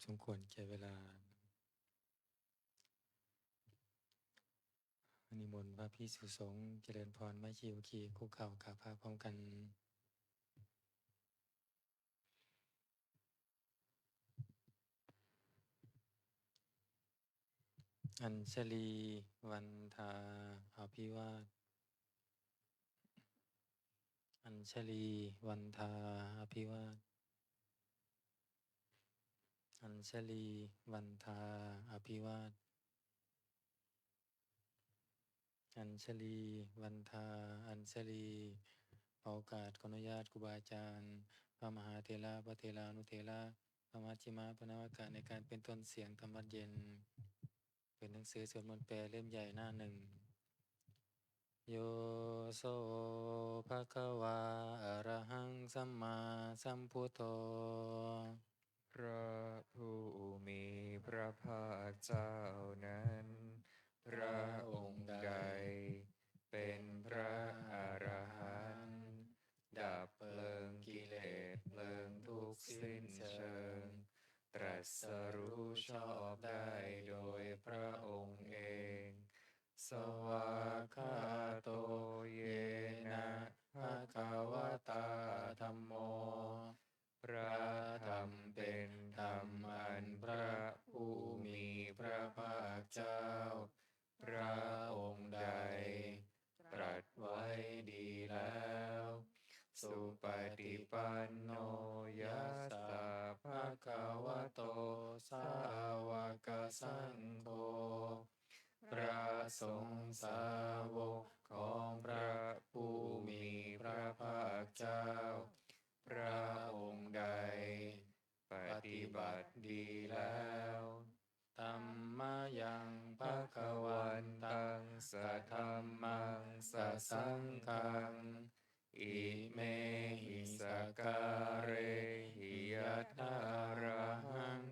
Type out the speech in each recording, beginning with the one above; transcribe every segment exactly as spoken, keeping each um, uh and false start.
สมควรแก่เวลา นิมนต์พระภิกษุสงฆ์เจริญพร ไม้ชีวคี คุกเข่ากราบพระพร้อมกัน Añjalīvandhā abhivād. Añjalīvandhā abhivād. Añjalīvandhā abhivād. Añjalīvandhā añjalī. ขอโอกาสขออนุญาตครูบาอาจารย์ พระมหาเถระ พระเถรานุเถระ พระมัชฌิมะ พระนวกะ ในการเป็นต้นเสียงธรรมวัตรเย็น เป็นหนังสือสวดมนต์แปลเล่มใหญ่หน้าหนึ่ง Yo so bhagavā arahaṃ sammāsambuddho. พระผู้มีพระภาคเจ้านั้น พระองค์ใดเป็นพระอรหันต์ ดับเพลิงกิเลสเพลิงทุกข์สิ้นเชิง ตรัสรู้ชอบได้โดยพระองค์เอง Svākkhāto yena bhagavatā dhammo. พระธรรมเป็นธรรมอันพระผู้มีพระภาคเจ้า พระองค์ใดตรัสไว้ดีแล้ว Supaṭipanno yassa bhagavato sāvakasaṅgho. พระสงฆ์สาวกของพระผู้มีพระภาคเจ้า พระองค์ใดปฏิบัติดีแล้ว Tammayaṃ bhagavantaṃ sadhammaṃ sasaṅghaṃ. Imehi sakkārehi yathārahaṃ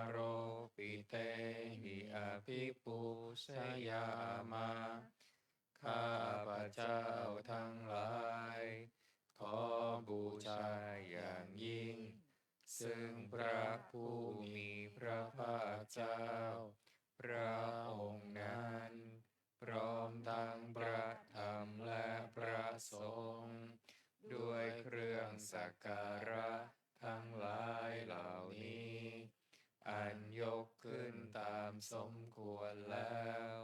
āropitehi abhipūjayāma. ข้าพเจ้าทั้งหลาย ขอบูชาอย่างยิ่ง ซึ่งพระผู้มีพระภาคเจ้า พระองค์นั้น พร้อมทั้งพระธรรมและพระสงฆ์ ด้วยเครื่องสักการะทั้งหลายเหล่านี้ อันยกขึ้นตามสมควรแล้ว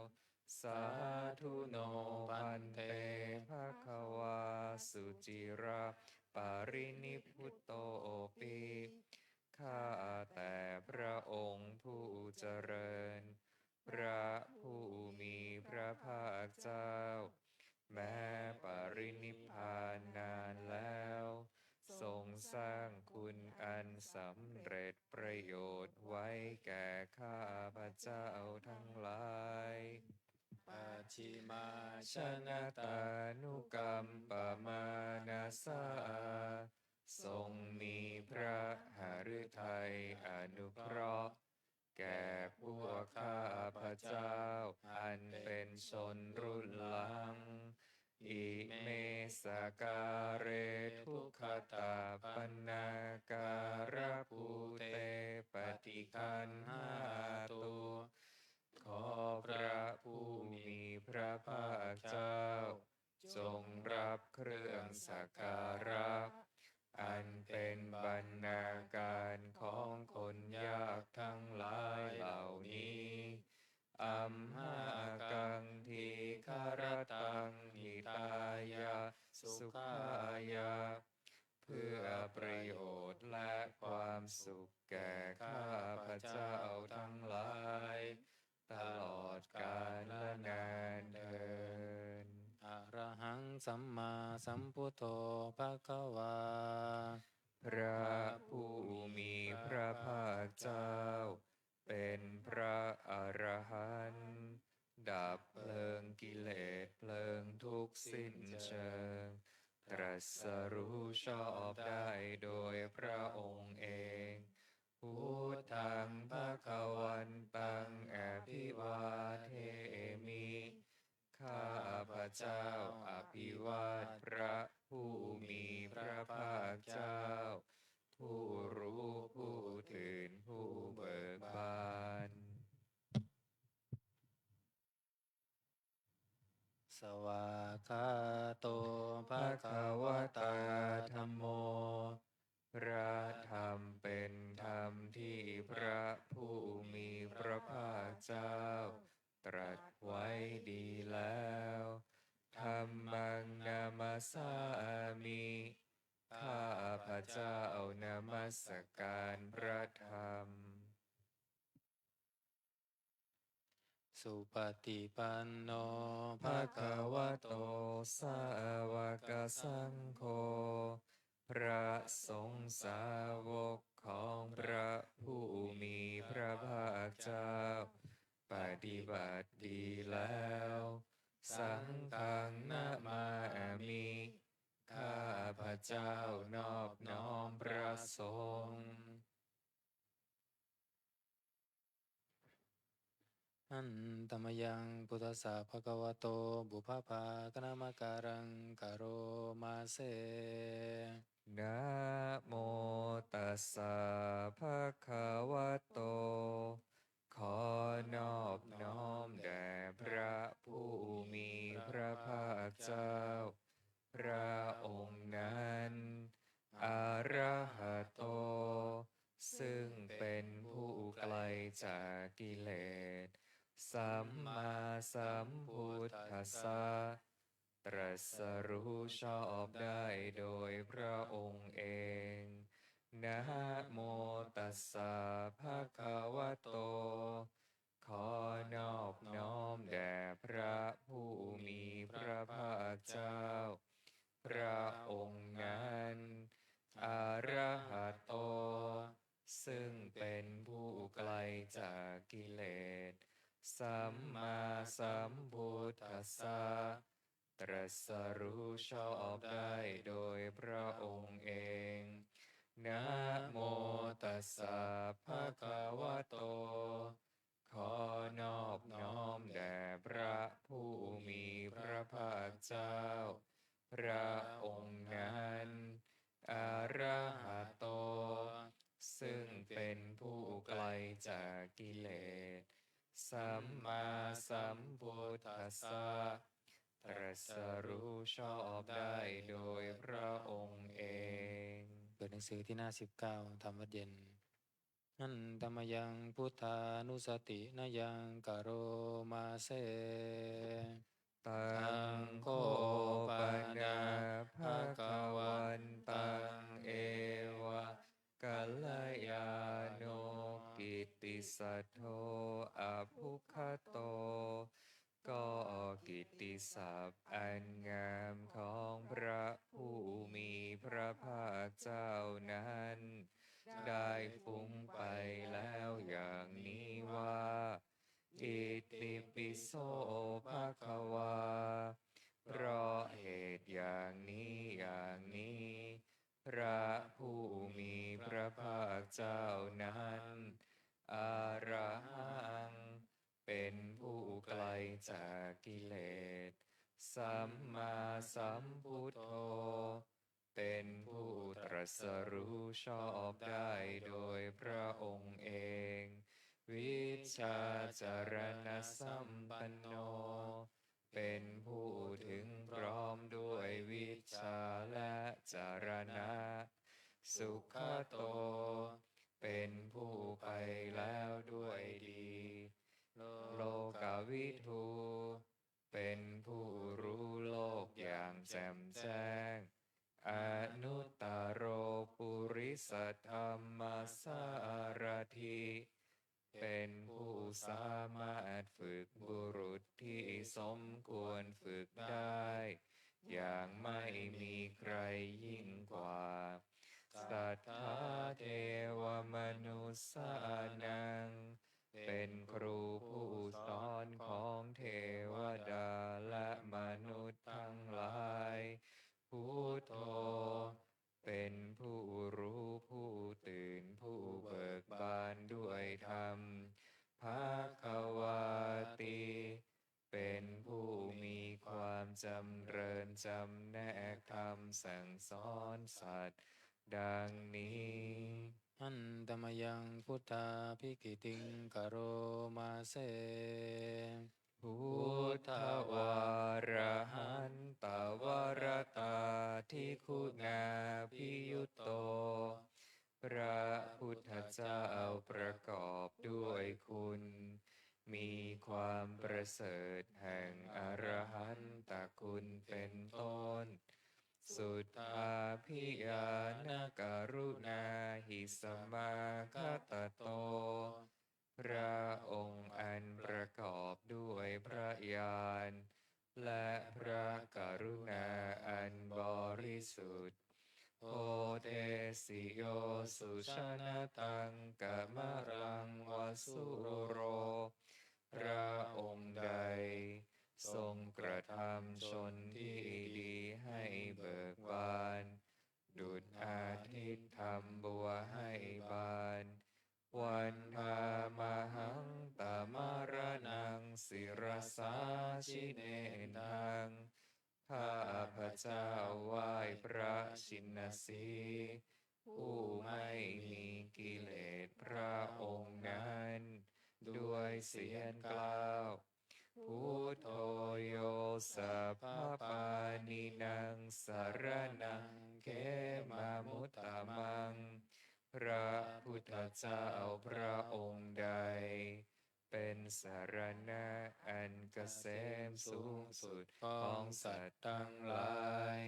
Sādhu no bhante bhagavā suciraparinibbutopi. ข้าแต่พระองค์ผู้เจริญ พระผู้มีพระภาคเจ้า แม้ปรินิพพานนานแล้ว ทรงสร้างคุณอันสำเร็จประโยชน์ไว้แก่ข้าพเจ้าทั้งหลาย Pacchimājanatānukampamānasā. ทรงมีพระหฤทัยอนุเคราะห์ แก่พวกข้าพเจ้าอันเป็นชนรุ่นหลัง Ime sakkāre duggatapaṇṇākārabhūte paṭiggaṇhātu. ขอพระผู้มีพระภาคเจ้า จงรับเครื่องสักการะ อันเป็นบรรณาการของคนยากทั้งหลายเหล่านี้ Amhākaṃ dīgharattaṃ hitāya sukhāya. เพื่อประโยชน์และความสุขแก่ข้าพเจ้าทั้งหลาย ตลอดกาลนานเทอญ Arahaṃ sammāsambuddho bhagavā. พระผู้มีพระภาคเจ้า เป็นพระอรหันต์ ดับเพลิงกิเลสเพลิงทุกข์สิ้นเชิง ตรัสรู้ชอบได้โดยพระองค์เอง Buddhaṃ bhagavantaṃ abhivādemi. ข้าพเจ้าอภิวาทพระผู้มีพระภาคเจ้า ผู้รู้ผู้ตื่นผู้ Arahato bhagavatā dhammo. พระธรรมเป็นธรรมที่พระผู้มีพระภาคเจ้าตรัสไว้ดีแล้ว Dhammaṃ namassāmi. ข้าพเจ้านมัสการพระธรรม Supaṭipanno bhagavato sāvakasaṅgho. พระสงฆ์สาวกของพระผู้มีพระภาคเจ้า ปฏิบัติดีแล้ว Saṅghaṃ namāmi. ข้าพเจ้านอบน้อมพระสงฆ์ Handa mayaṃ buddhassa bhagavato pubbabhāganamakāraṃ karoma se. Namo tassa bhagavato. ขอนอบน้อมแด่พระผู้มีพระภาคเจ้า พระองค์นั้น arahato ซึ่งเป็นผู้ไกลจากกิเลส sammāsambuddhassa ตรัสรู้ชอบได้โดยพระองค์เอง Namo tassa bhagavato. ขอนอบน้อมแด่พระผู้มีพระภาคเจ้า พระองค์นั้น arahato ซึ่งเป็นผู้ไกลจากกิเลส sammāsambuddhassa ตรัสรู้ชอบได้โดยพระองค์เอง Namo tassa bhagavato. ขอนอบน้อมแด่พระผู้มีพระภาคเจ้า พระองค์นั้น arahato ซึ่งเป็นผู้ไกลจากกิเลส sammāsambuddhassa ตรัสรู้ชอบได้โดยพระองค์เอง เปิดหนังสือที่หน้าสิบเก้า ธรรมวัตรเย็น Handa mayaṃ buddhānussatinayaṃ karoma se. Taṃ kho pana bhagavantaṃ eva kalyāṇo kittisaddo abbhuggato. ก็กิตติศัพท์อันงามของพระผู้มีพระภาคเจ้านั้น ได้ฟุ้งไปแล้วอย่างนี้ว่า Itipi so bhagavā. เพราะเหตุอย่างนี้อย่างนี้ พระผู้มีพระภาคเจ้านั้น arahaṃ เป็นผู้ไกลจากกิเลส sammāsambuddho เป็นผู้ตรัสรู้ชอบได้โดยพระองค์เอง vijjācaraṇasampanno เป็นผู้ถึงพร้อมด้วยวิชชาและจรณะ sugato เป็นผู้ไปแล้วด้วยดี lokavidū เป็นผู้รู้โลกอย่างแจ่มแจ้ง anuttaro purisadammasārathi เป็นผู้สามารถฝึกบุรุษที่สมควรฝึกได้ อย่างไม่มีใครยิ่งกว่า satthā devamanussānaṃ เป็นครูผู้สอนของเทวดาและมนุษย์ทั้งหลาย buddho เป็นผู้รู้ผู้ตื่นผู้เบิกบานด้วยธรรม bhagavāti เป็นผู้มีความจำเริญจำแนกธรรมสั่งสอนสัตว์ ดังนี้ Handa mayaṃ buddhābhigītiṃ karoma se. Buddhavārahantavaratādiguṇābhiyutto พระพุทธเจ้าประกอบด้วยคุณ มีความประเสริฐแห่งอรหันตคุณเป็นต้น Suddhābhiñāṇakaruṇāhi samāgatatto พระองค์อันประกอบด้วยพระญาณ และพระกรุณาอันบริสุทธิ์ Bodhesi yo sujanataṃ kamalaṃ va sūro พระองค์ใดทรงกระทำชนที่ดีให้เบิกบาน ดุจอาทิตย์ทำบัวให้บาน Vandāmahaṃ tamaraṇaṃ sirasā jinendaṃ ข้าพเจ้าไหว้พระชินสีห์ ผู้ไม่มีกิเลสพระองค์นั้น ด้วยเสียงกล้าว Buddho yo sabbapāṇīnaṃ saraṇaṃ khemamuttamaṃ พระพุทธเจ้าพระองค์ใด เป็นสรณะอันเกษมสูงสุดของสัตว์ทั้งหลาย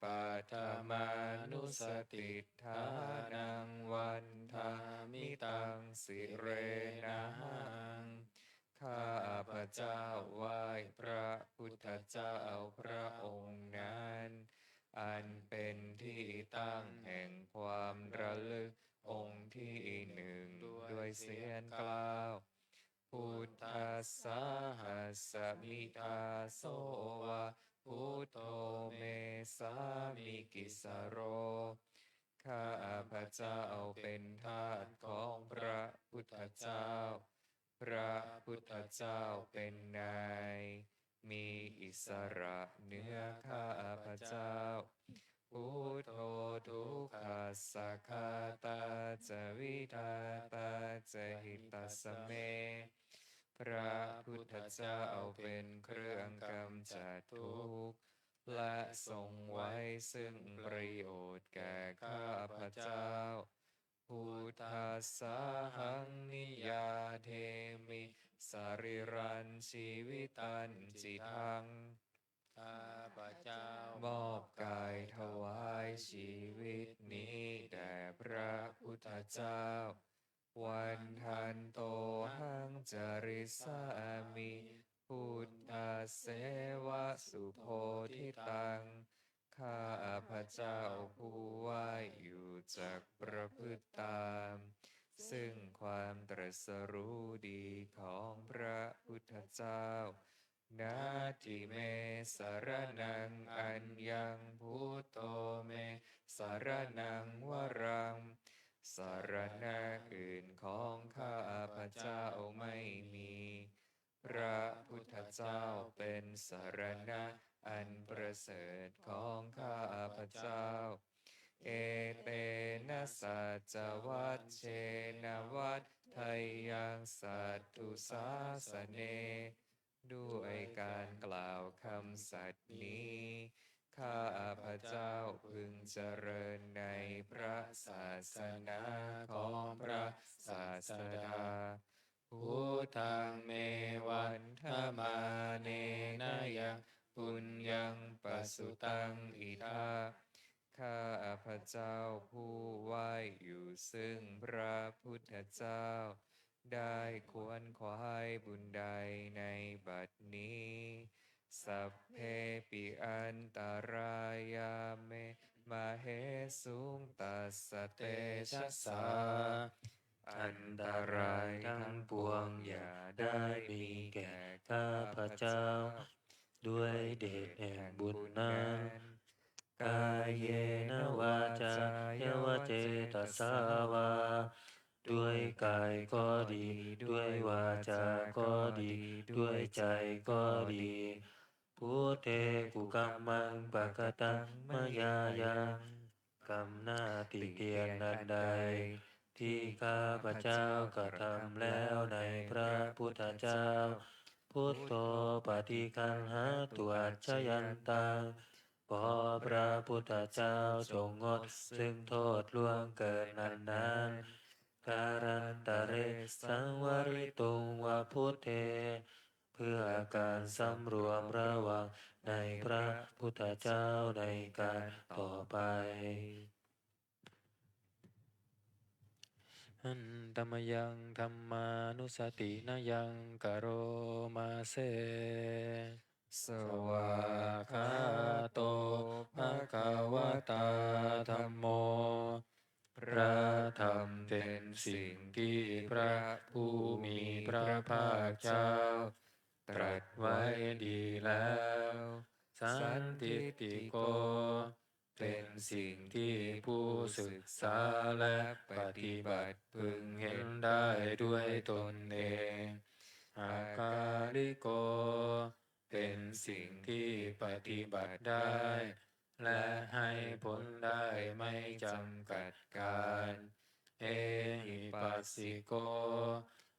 Paṭhamānussatiṭṭhānaṃ vandāmi taṃ sirenahaṃ ข้าพเจ้าไหว้พระพุทธเจ้าพระองค์นั้น อันเป็นที่ตั้งแห่งความระลึกองค์ที่หนึ่งด้วยเสียงกล้าว Buddhassāhasmi dāso va buddho me sāmikissaro ข้าพเจ้าเป็นทาสของพระพุทธเจ้า พระพุทธเจ้าเป็นนาย มีอิสระเหนือข้าพเจ้า Buddho dukkhassa ghātā ca vidhātā ca hitassa me พระพุทธเจ้าเป็นเครื่องกำจัดทุกข์ และทรงไว้ซึ่งประโยชน์แก่ข้าพเจ้า Buddhassāhaṃ niyyādemi sarīrañjīvitañcidaṃ ข้าพเจ้ามอบกายถวายชีวิตนี้แด่พระพุทธเจ้า Vandantohaṃ carissāmi buddhasseva subodhitaṃ ข้าพเจ้าผู้ไหว้อยู่จักประพฤติตาม ซึ่งความตรัสรู้ดีของพระพุทธเจ้า Natthi me saraṇaṃ aññaṃ buddho me saraṇaṃ varaṃ สรณะอื่นของข้าพเจ้าไม่มี พระพุทธเจ้าเป็นสรณะอันประเสริฐของข้าพเจ้า Etena saccavajjena vaḍḍheyyaṃ satthu sāsane ด้วยการกล่าวคำสัตย์นี้ ข้าพเจ้าพึงเจริญในพระศาสนาของพระศาสดา Buddhaṃ me vandamānena yaṃ puññaṃ pasutaṃ idha ข้าพเจ้าผู้ไหว้อยู่ซึ่งพระพุทธเจ้า ได้ขวนขวายบุญใดในบัดนี้ Sabbepi antarāyā me māhesuṃ tassa tejasā อันตรายทั้งปวงอย่าได้มีแก่ข้าพเจ้า ด้วยเดชแห่งบุญนั้น Kāyena vācāya va cetasā vā ด้วยกายก็ดี ด้วยวาจาก็ดี ด้วยใจก็ดี Buddhe kukammaṃ pakataṃ mayā yaṃ กรรมหน้าติเตียนอันใด ที่ข้าพเจ้ากระทำแล้วในพระพุทธเจ้า Buddho paṭiggaṇhātu accayantaṃ. ขอพระพุทธเจ้าจงงดซึ่งโทษล่วงเกินอันนั้น Kālantare saṃvarituṃ va buddhe เพื่อการสำรวมระวังในพระพุทธเจ้าในการต่อไป Handa mayaṃ dhammānussatinayaṃ karoma se. Svākkhāto bhagavatā dhammo. พระธรรมเป็นสิ่งที่พระผู้มีพระภาคเจ้าตรัสไว้ดีแล้ว Sandiṭṭhiko เป็นสิ่งที่ผู้ศึกษาและปฏิบัติพึงเห็นได้ด้วยตนเอง Akāliko เป็นสิ่งที่ปฏิบัติได้ และให้ผลได้ไม่จำกัดกาล Ehipassiko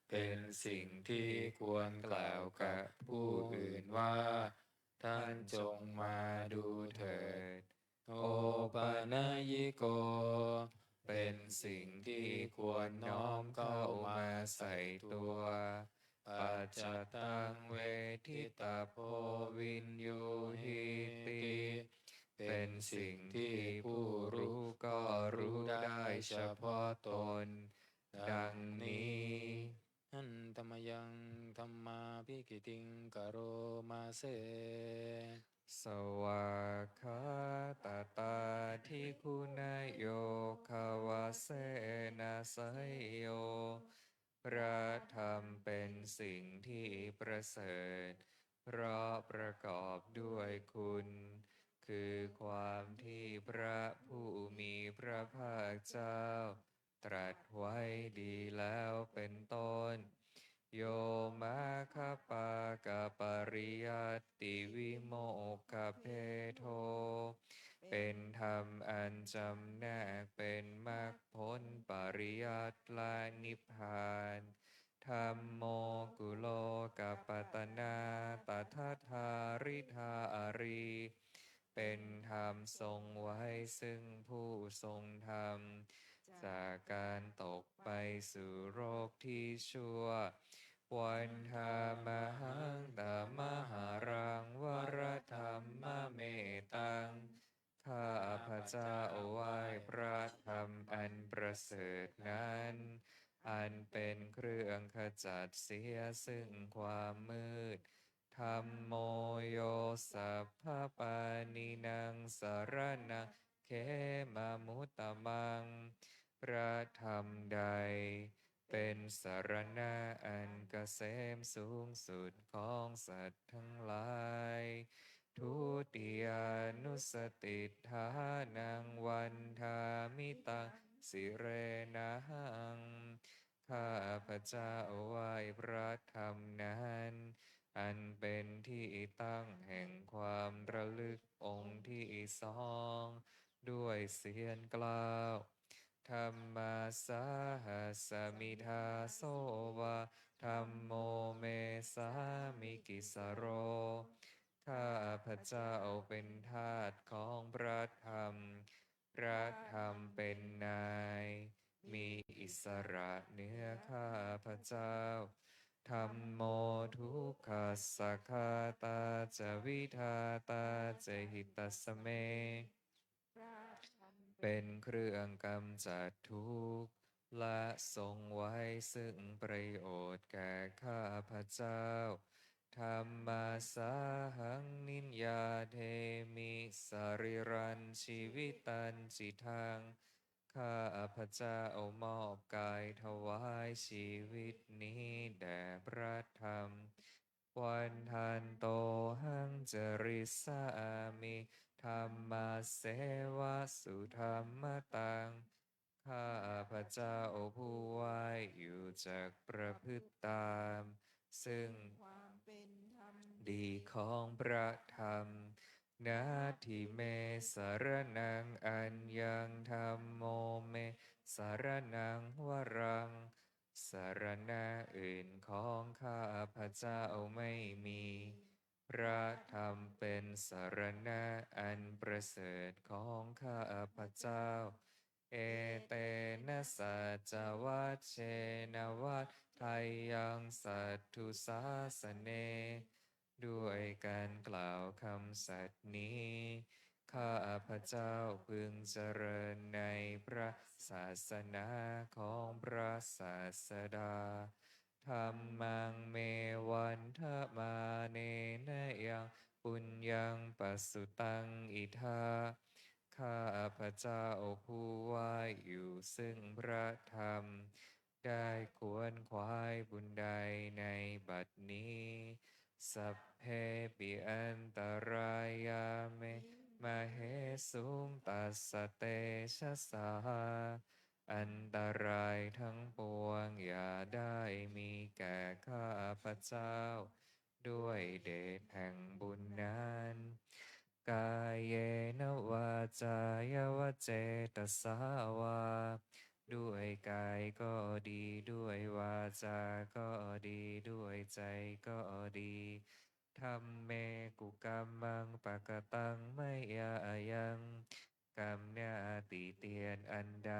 เป็นสิ่งที่ควรกล่าวกับผู้อื่นว่า ท่านจงมาดูเถิด Opanayiko เป็นสิ่งที่ควรน้อมเข้ามาใส่ตัว Paccattaṃ veditabbo viññūhīti เป็นสิ่งที่ผู้รู้ก็รู้ได้เฉพาะตน ดังนี้ Handa mayaṃ dhammābhigītiṃ karoma se. Svākkhātatādiguṇayogavasena seyyo. พระธรรมเป็นสิ่งที่ประเสริฐ เพราะประกอบด้วยคุณ คือความที่พระผู้มีพระภาคเจ้า ตรัสไว้ดีแล้วเป็นต้น Yo maggapākapariyattivimokkhabhedo เป็นธรรมอันจำแนกเป็นมรรคผลปริยัติและนิพพาน Dhammo kulokapatanā tadadhāridhāri เป็นธรรมทรงไว้ซึ่งผู้ทรงธรรม จากการตกไปสู่โลกที่ชั่ว Vandāmahaṃ tamaharaṃ varadhammametaṃ ข้าพเจ้าไหว้พระธรรมอันประเสริฐนั้น อันเป็นเครื่องขจัดเสียซึ่งความมืด Dhammo yo sabbapāṇīnaṃ saraṇaṃ khemamuttamaṃ พระธรรมใดเป็นสรณะอันเกษมสูงสุดของสัตว์ทั้งหลาย Dutiyānussatiṭṭhānaṃ vandāmi taṃ sirenahaṃ ข้าพเจ้าไหว้พระธรรมนั้น อันเป็นที่ตั้งแห่งความระลึกองค์ที่สอง ด้วยเสียงกล่าว Dhammasāhasmi dāso va dhammo me sāmikissaro ข้าพเจ้าเป็นทาสของพระธรรม พระธรรมเป็นนาย มีอิสระเหนือข้าพเจ้า Dhammo dukkhassa ghātā ca vidhātā ca hitassa me เป็นเครื่องกำจัดทุกข์ และทรงไว้ซึ่งประโยชน์แก่ข้าพเจ้า Dhammasāhaṃ niyyādemi sarīrañjīvitañcidaṃ ข้าพเจ้ามอบกายถวายชีวิตนี้แด่พระธรรม Vandantohaṃ carissāmi dhammasseva sudhammataṃ ข้าพเจ้าผู้ไหว้อยู่จักประพฤติตาม ซึ่งความเป็นธรรมดีของพระธรรม Natthi me saraṇaṃ aññaṃ dhammo me saraṇaṃ varaṃ สรณะอื่นของข้าพเจ้าไม่มี พระธรรมเป็นสรณะอันประเสริฐของข้าพเจ้า Etena saccavajjena vaḍḍheyyaṃ satthu sāsane. ด้วยการกล่าวคำสัตย์นี้ ข้าพเจ้าพึงเจริญในพระศาสนาของพระศาสดา Dhammaṃ me vandamānena yaṃ puññaṃ pasutaṃ idha. ข้าพเจ้าผู้ว่าอยู่ซึ่งพระธรรม ได้ขวนขวายบุญใดในบัดนี้ Sabbepi antarāyā me māhesuṃ tassa tejasā. อันตรายทั้งปวงอย่าได้มีแก่ข้าพเจ้า ด้วยเดชแห่งบุญนั้น Kāyena vācāya va cetasā vā. ด้วยกายก็ดี ด้วยวาจาก็ดี ด้วยใจก็ดี Dhamme kukammaṃ pakataṃ mayā yaṃ. กรรมหน้าติเตียนอันใด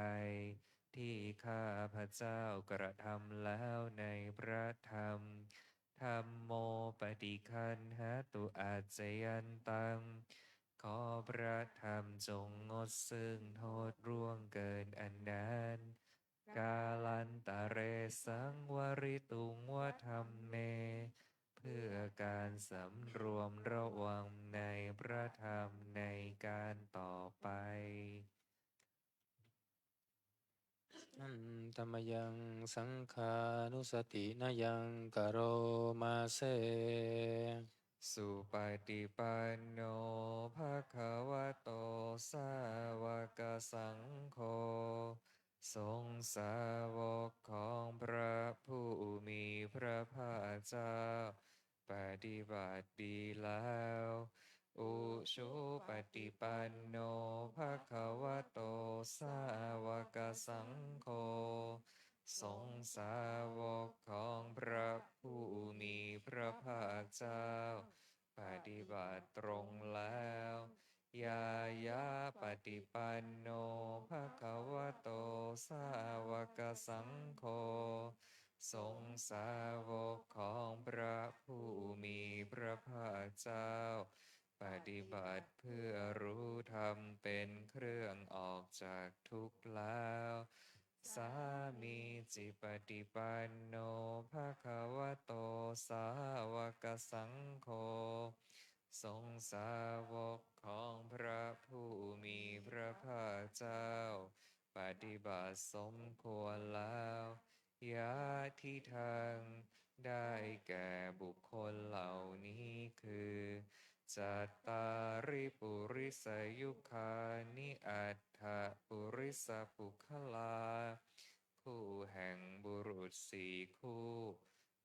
ที่ข้าพเจ้ากระทำแล้วในพระธรรม Dhammo paṭiggaṇhatu accayantaṃ. ขอพระธรรมจงงดซึ่งโทษล่วงเกินอันนั้น Kālantare saṃvarituṃ va dhamme. เพื่อการสำรวมระวังในพระธรรมในการต่อไป Handa mayaṃ saṅghānussatinayaṃ karoma se. Supaṭipanno bhagavato sāvakasaṅgho. สงฆ์สาวกของพระผู้มีพระภาคเจ้า ปฏิบัติดีแล้ว Ujupaṭipanno bhagavato sāvakasaṅgho. สงฆ์สาวกของพระผู้มีพระภาคเจ้า ปฏิบัติตรงแล้ว Ñāyapaṭipanno bhagavato sāvakasaṅgho. สงฆ์สาวกของพระผู้มีพระภาคเจ้า ปฏิบัติเพื่อรู้ธรรมเป็นเครื่องออกจากทุกข์แล้ว Sāmīcipaṭipanno bhagavato sāvakasaṅgho. สงฆ์สาวกของพระผู้มีพระภาคเจ้า ปฏิบัติสมควรแล้ว Yadidaṃ ได้แก่บุคคลเหล่านี้คือ Cattāri purisayugāni aṭṭha purisapuggalā. คู่แห่งบุรุษสี่คู่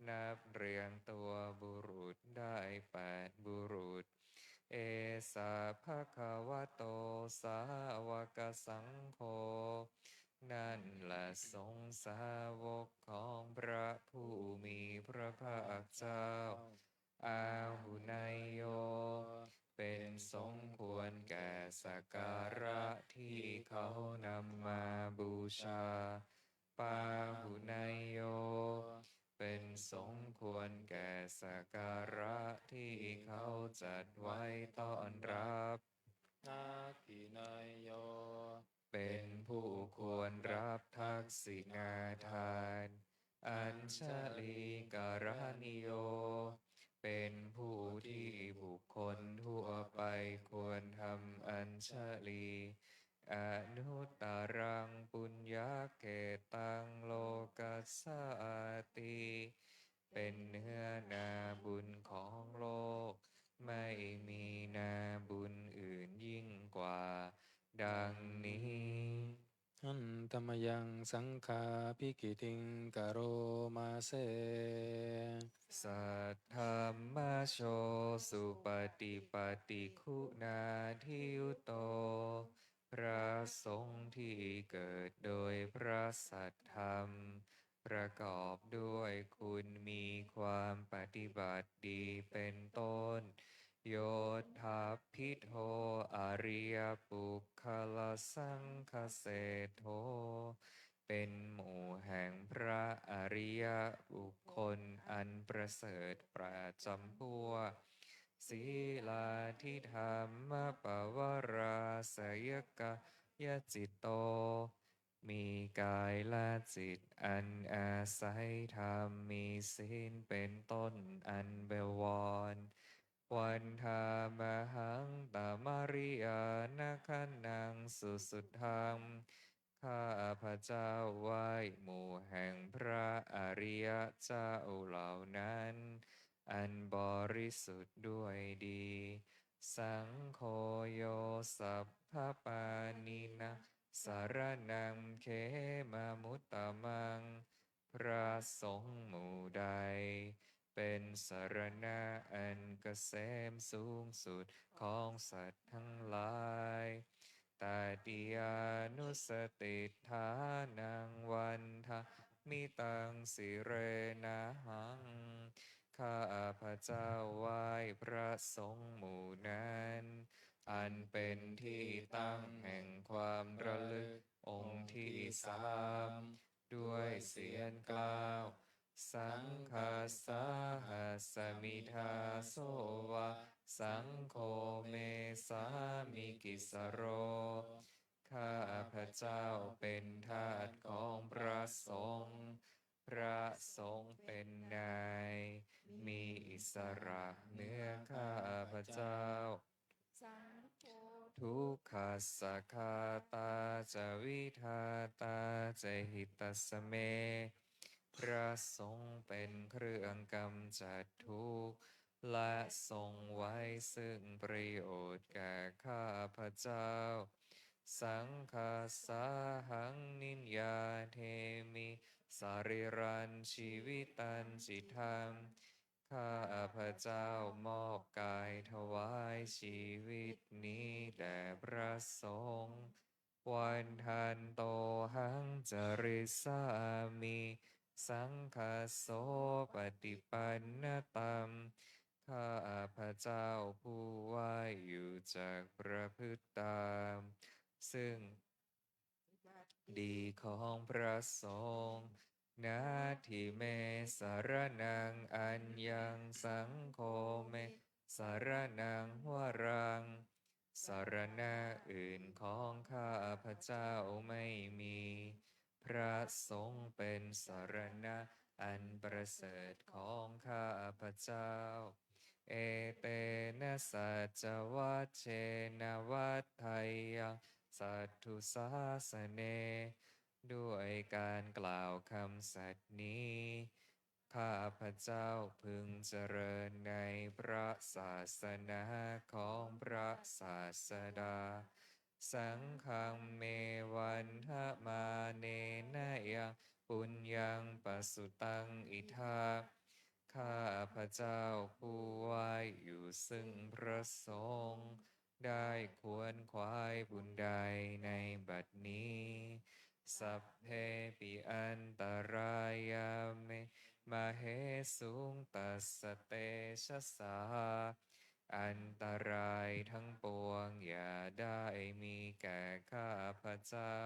นับเรียงตัวบุรุษได้แปดบุรุษ Esa bhagavato sāvakasaṅgho. นั่นแหละสงฆ์สาวกของพระผู้มีพระภาคเจ้า Āhuneyyo เป็นสมควรแก่สักการะที่เขานำมาบูชา Pāhuneyyo เป็นสมควรแก่สักการะที่เขาจัดไว้ต้อนรับ Dakkhiṇeyyo เป็นผู้ควรรับทักษิณาทาน Añjalikaraṇīyo เป็นผู้ที่บุคคลทั่วไปควรทำอัญชลี Anuttaraṃ puññakkhettaṃ lokassāti. เป็นเนื้อนาบุญของโลก ไม่มีนาบุญอื่นยิ่งกว่า ดังนี้ Handa mayaṃ saṅghābhigītiṃ karoma se. Saddhammajo supaṭipattiguṇādiyutto. พระสงฆ์ที่เกิดโดยพระสัทธรรม ประกอบด้วยคุณมีความปฏิบัติดีเป็นต้น Yotthappi kho ariyapuggalasaṅghaseṭṭho เป็นหมู่แห่งพระอริยบุคคลอันประเสริฐประจำพวก Sīlādidhammapavarāsayakāyacitto มีกายและจิตอันอาศัยธรรม มีศีลเป็นต้นอันบวร Vandāmahaṃ tamariyanāganānaṃ susuddhaṃ ข้าพเจ้าไหว้หมู่แห่งพระอริยเจ้าเหล่านั้น อันบริสุทธิ์ด้วยดี Saṅgho yo sabbapāṇīnaṃ saraṇaṃ khemamuttamaṃ พระสงฆ์หมู่ใด เป็นสรณะอันเกษมสูงสุดของสัตว์ทั้งหลาย Tatiyānussatiṭṭhānaṃ vandāmi taṃ sirenahaṃ ข้าพเจ้าไหว้พระสงฆ์หมู่นั้น อันเป็นที่ตั้งแห่งความระลึกองค์ที่สาม ด้วยเสียงกล่าว Saṅghassa hasmi dāso va, saṅgho me sāmikissaro ข้าพเจ้าเป็นทาสของพระสงฆ์ พระสงฆ์เป็นนาย มีอิสระเหนือข้าพเจ้า Saṅgho dukkhassa ghātā ca vidhātā ca hitassa me พระสงฆ์เป็นเครื่องกำจัดทุกข์ และทรงไว้ซึ่งประโยชน์แก่ข้าพเจ้า Saṅghassāhaṃ niyyādemi sarīrañjīvitañcidaṃ ข้าพเจ้ามอบกายถวายชีวิตนี้แด่พระสงฆ์ Vandantohaṃ carissāmi saṅghassopaṭipannataṃ ข้าพเจ้าผู้ไหว้อยู่จักประพฤติตาม ซึ่ง ดีของพระสงฆ์ Natthi me saraṇaṃ aññaṃ saṅgho me saraṇaṃ varaṃ สรณะอื่นของข้าพเจ้าไม่มี พระสงฆ์เป็นสรณะอันประเสริฐของข้าพเจ้า Etena saccavajjena vaḍḍheyyaṃ satthu sāsane ด้วยการกล่าวคำสัตย์นี้ ข้าพเจ้าพึงเจริญในพระศาสนาของพระศาสดา Saṅghaṃ me vandamānena yaṃ puññaṃ pasutaṃ idha ข้าพเจ้าผู้ไหว้อยู่ซึ่งพระสงฆ์ ได้ควรขวายบุญใดในบัดนี้ Sabbepi antarāyā me māhesuṃ tassa tejasā อันตรายทั้งปวงอย่าได้มีแก่ข้าพเจ้า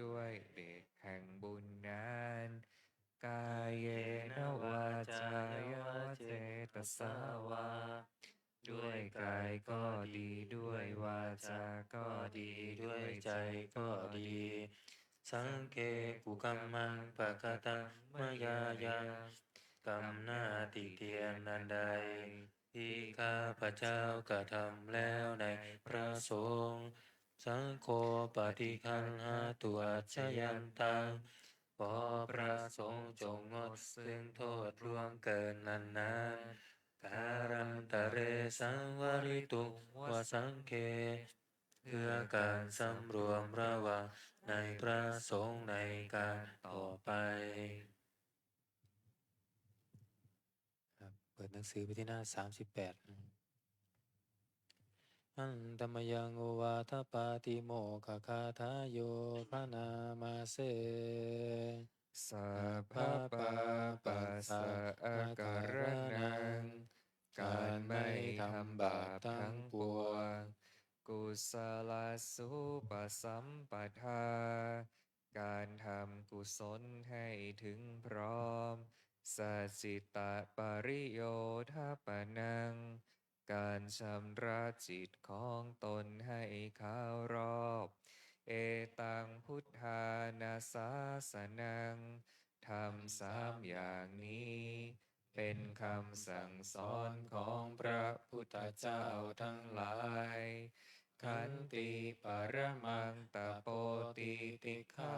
ด้วยเดชแห่งบุญนั้น Kāyena vācāya va cetasā vā ด้วยกายก็ดี ด้วยวาจาก็ดี ด้วยใจก็ดี Saṅghe kukammaṃ pakataṃ mayā yaṃ กรรมหน้าติเตียนอันใด ที่ข้าพเจ้ากระทำแล้วในพระสงฆ์ Saṅgho paṭiggaṇhātu accayantaṃ ขอพระสงฆ์จงงดซึ่งโทษล่วงเกินนั้นๆ Kālantare saṃvarituṃ va saṅghe เพื่อการสำรวมระวังในพระสงฆ์ในการต่อไป ครับ เปิดหนังสือไปที่หน้า สามสิบแปด Handa mayaṃ ovādapātimokkhagāthāyo bhaṇāma se. sabbapāpassa akaraṇaṃ การไม่ทำบาปทั้งปวง kusalassupasampadā การทำกุศลให้ถึงพร้อม sacittapariyothapanaṃ การชำระจิตของตนให้ขาวรอบ etaṃ buddhānasāsanaṃ ธรรมสามอย่างนี้ เป็นคำสั่งสอนของพระพุทธเจ้าทั้งหลาย khanti paramaṃ tapo titikkhā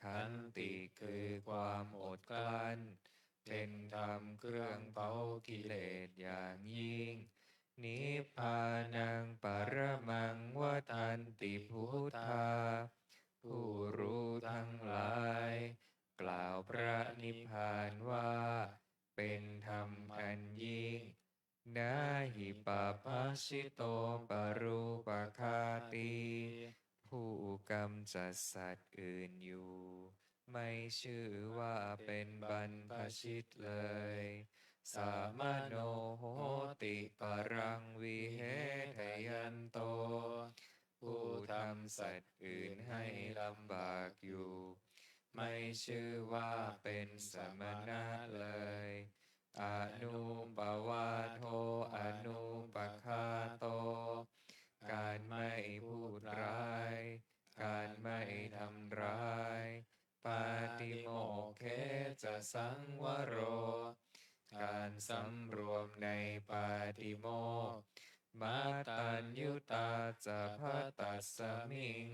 ขันติคือความอดกลั้น เป็นธรรมเครื่องเผากิเลสอย่างยิ่ง nibbānaṃ paramaṃ vadanti buddhā ผู้รู้ทั้งหลาย กล่าวพระนิพพานว่า เป็นธรรมอันยิ่ง na hi pabbajito parūpaghātī ผู้กำจัดสัตว์อื่นอยู่ ไม่ชื่อว่าเป็นบรรพชิตเลย samaṇo hoti paraṃ viheṭayanto ผู้ทำสัตว์อื่นให้ลำบากอยู่ ไม่ชื่อว่าเป็นสมณะเลย anūpavādo anūpaghāto การไม่พูดร้าย การไม่ทำร้าย pātimokkhe ca saṃvaro การสำรวมในปาติโมกข์ mattaññutā ca bhaddasmiṃ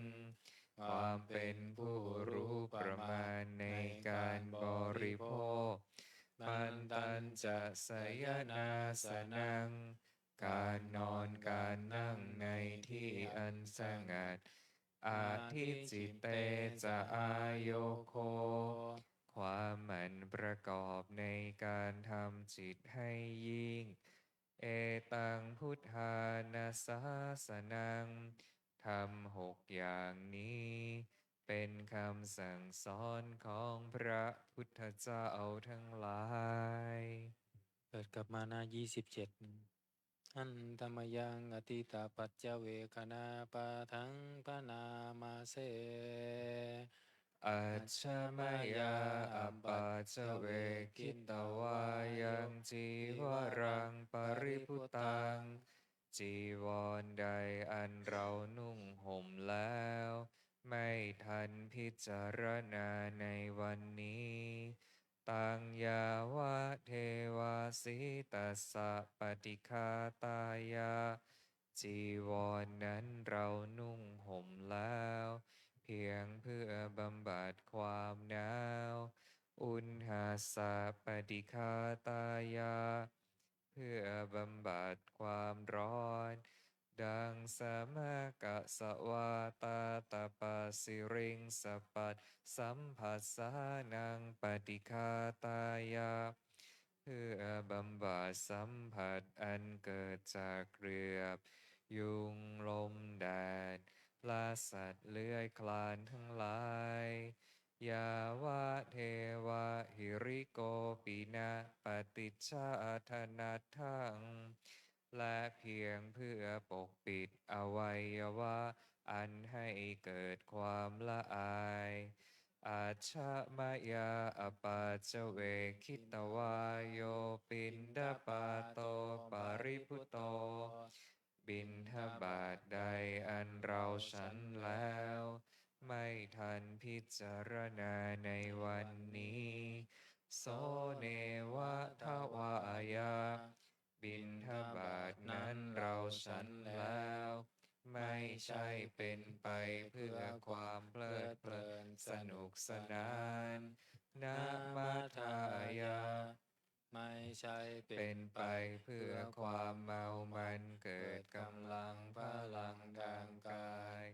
ความเป็นผู้รู้ประมาณในการบริโภค mattañca sayanāsanaṃ การนอนการนั่งในที่อันสงัด adhicitte ca āyogo ความหมั่นประกอบในการทำจิตให้ยิ่ง etaṃ buddhānasāsanaṃ ธรรมหกอย่างนี้ เป็นคำสั่งสอนของพระพุทธเจ้าทั้งหลาย เปิดกลับมาหน้า ยี่สิบเจ็ด Handa mayaṃ atītapaccavekkhaṇapāṭhaṃ bhaṇāma se. Ajja mayā apaccavekkhitvā yaṃ cīvaraṃ paribhuttaṃ จีวรใดอันเรานุ่งห่มแล้ว ไม่ทันพิจารณาในวันนี้ taṃ yāvadeva sītassa paṭighātāya จีวรนั้นเรานุ่งห่มแล้ว เพียงเพื่อบำบัดความหนาว uṇhassa paṭighātāya เพื่อบำบัดความร้อน daṃsamakasavātātapasiriṃsapat samphassānaṃ paṭighātāya เพื่อบำบัดสัมผัสอันเกิดจากเหลือบ ยุง ลม แดด และสัตว์เลื้อยคลานทั้งหลาย yāvadeva hirikopinapaṭicchā ṭhanatthaṃ และเพียงเพื่อปกปิดอวัยวะอันให้เกิดความละอาย ajja mayā apaccavekkhitvā yo piṇḍapāto paribhutto บิณฑบาตใดอันเราฉันแล้ว ไม่ทันพิจารณาในวันนี้ so neva davāya บิณฑบาตนั้นเราฉันแล้ว ไม่ใช่เป็นไปเพื่อความเพลิดเพลินสนุกสนาน na madāya ไม่ใช่เป็นไปเพื่อความเมามันเกิดกำลังพลังทางกาย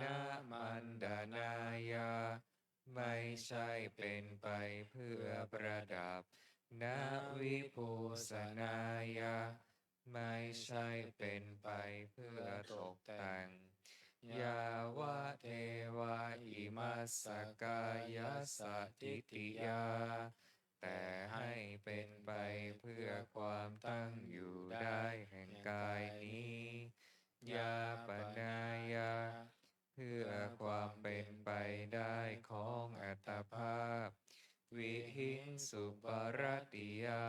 na maṇḍanāya ไม่ใช่เป็นไปเพื่อประดับ na vibhūsanāya ไม่ใช่เป็นไปเพื่อตกแต่ง yāvadeva imā sakkāyassa ṭhitiyā แต่ให้เป็นไปเพื่อความตั้งอยู่ได้แห่งกายนี้ yāpanāya เพื่อความเป็นไปได้ของอัตภาพ vihiṃsuparatiyā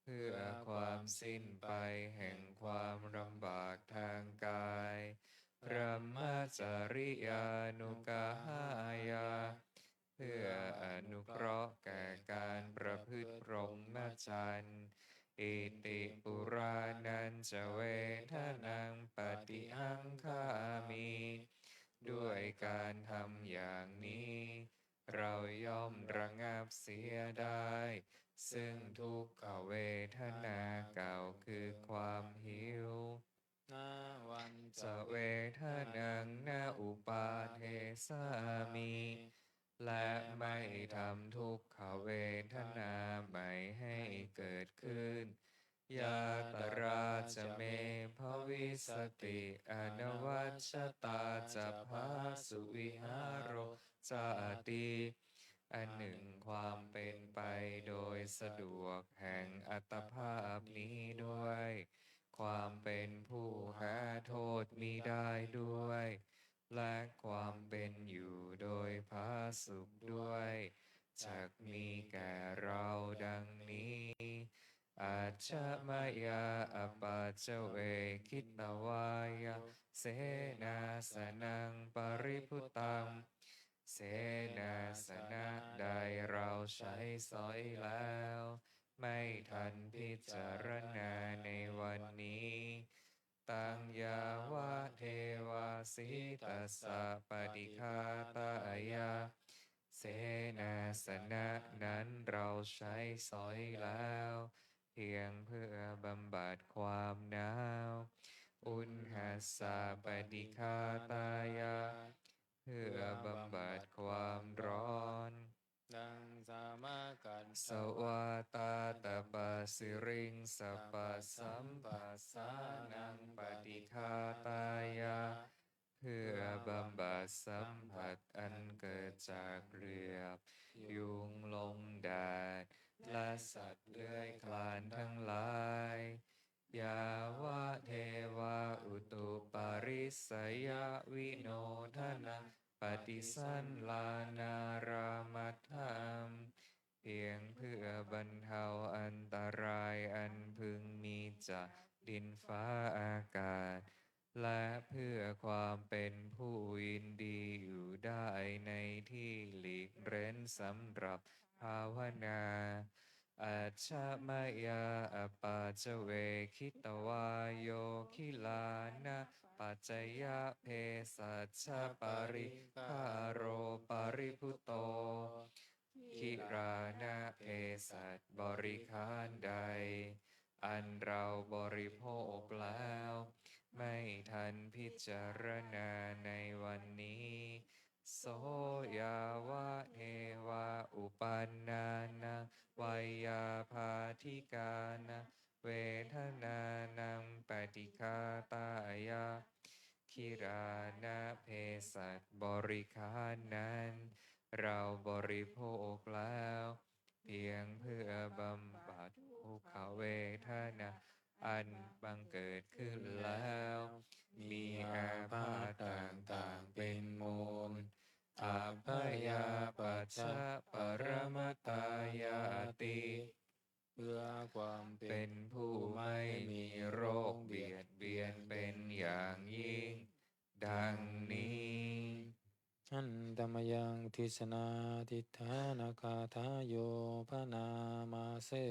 เพื่อความสิ้นไปแห่งความลำบากทางกาย brahmacariyānuggahāya เพื่ออนุเคราะห์แก่การประพฤติพรหมจรรย์ iti purāṇañca vedanaṃ paṭihaṅkhāmi ด้วยการทำอย่างนี้ เราย่อมระงับเสียได้ ซึ่งทุกขเวทนาเก่าคือความหิว navañca vedanaṃ na uppādessāmi และไม่ทำทุกขเวทนาใหม่ให้เกิดขึ้น yātrā ca me bhavissati anavajjatā ca phāsuvihāro cāti อันหนึ่งความเป็นไปโดยสะดวกแห่งอัตภาพนี้ด้วย ความเป็นผู้หาโทษมิได้ด้วย และความเป็นอยู่โดยผาสุกด้วย จักมีแก่เราดังนี้ ajja mayā apaccavekkhitvā yaṃ senāsanaṃ paribhuttaṃ เสนาสนะใดเราใช้สอยแล้ว ไม่ทันพิจารณาในวันนี้ taṃ yāvadeva sītassa paṭighātāya เสนาสนะนั้นเราใช้สอยแล้ว เพียงเพื่อบำบัดความหนาว uṇhassa paṭighātāya เพื่อบำบัดความร้อน taṃ samākassavātātapasiriṃsapasamphassānaṃ paṭighātāya เพื่อบำบัดสัมผัสอันเกิดจากเหลือบยุง ลมแดด และสัตว์เลื้อยคลานทั้งหลาย yāvadeva utuparissayavinodanaṃ paṭisallānārāmatthaṃ เพียงเพื่อบรรเทาอันตรายอันพึงมีจากดินฟ้าอากาศ และเพื่อความเป็นผู้ยินดีอยู่ได้ในที่หลีกเร้นสำหรับภาวนา ajja mayā apaccavekkhitvā yo gilānapaccayabhesajjaparikkhāro paribhuto gilāna เภสัชบริขารใด อันเราบริโภคแล้ว ไม่ทันพิจารณาในวันนี้ so yāvadeva uppannānaṃ veyyābādhikānaṃ vedanānaṃ paṭighātāya gilāna เภสัชบริขารนั้น เราบริโภคแล้ว เพียงเพื่อบำบัดทุกขเวทนาอันบังเกิดขึ้นแล้ว มีอาพาธต่างๆเป็นมูล abyāpajjhaparamatāyāti เพื่อความเป็นผู้ไม่มีโรคเบียดเบียนเป็นอย่างยิ่ง ดังนี้ Handa mayaṃ disannādidānagāthāyo bhaṇāma se.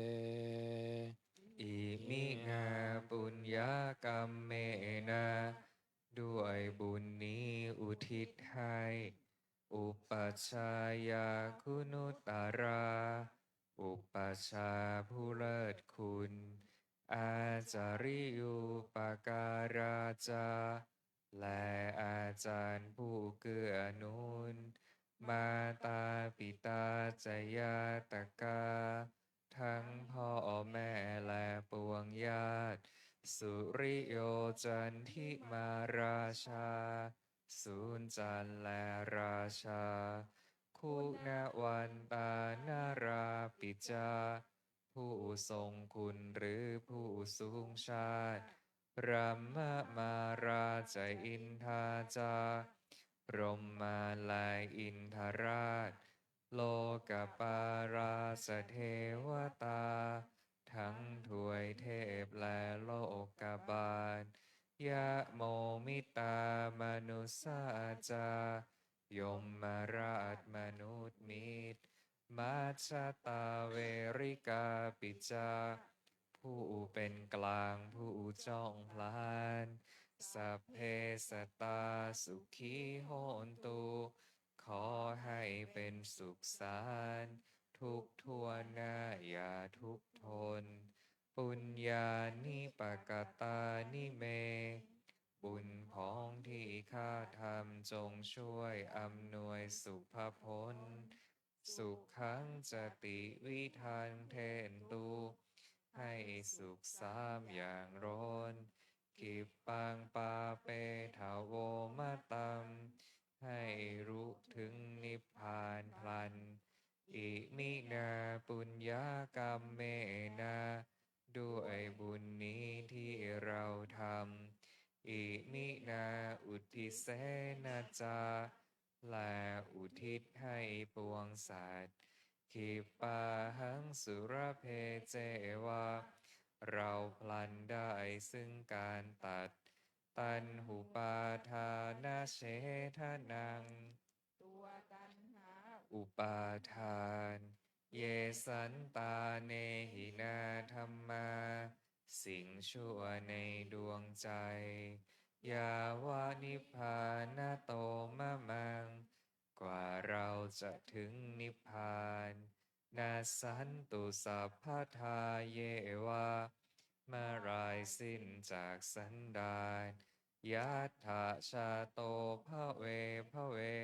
Iminā puññakammena ด้วยบุญนี้อุทิศให้ upajjhāyā guṇuttarā อุปัชฌาย์ผู้เลิศคุณ ācariyūpakārā ca และอาจารย์ผู้เกื้อหนุน mātā pitā ca ñātakā ทั้งพ่อแม่และปวงญาติ suriyo candimā rājā ศูนย์จันทร์และราชา คุณวันตานารāpi ca ผู้ทรงคุณหรือผู้สูงชาติ brahmamārā ca indā ca พรหมมาและอินทราช lokapālā ca devatā ทั้งทวยเทพและโลกบาล yamo mittā manussā ca ยมราชมนุษย์มิตร majjhattā verikāpi ca ผู้เป็นกลางผู้จ้องพลาน sabbe sattā sukhī hontu ขอให้เป็นสุขสารทุกทั่วหน้าอย่าทุกข์ทน puññāni pakatāni me บุญพองที่ข้าทำจงช่วยอำนวยสุภผล sukhaṃ ca tividhaṃ dentu ให้สุขสามอย่างร้อน khippaṃ pāpetha vo mataṃ ให้รู้ถึงนิพพานพลัน iminā puññakammena ด้วยบุญนี้ที่เราทำ iminā uddisena ca และอุทิศให้ปวงสัตว์ khippāhaṃ sulabhe ceva เราพลันได้ซึ่งการตัด taṇhupādānachedanaṃ ตัวตัณหา อุปาทาน ye santāne hinā dhammā สิ่งชั่วในดวงใจ yāva nibbānato mamaṃ กว่าเราจะถึงนิพพาน nassantu sabbadā yeva เมื่อไรสิ้นจากสันดาน yattha jāto bhave bhave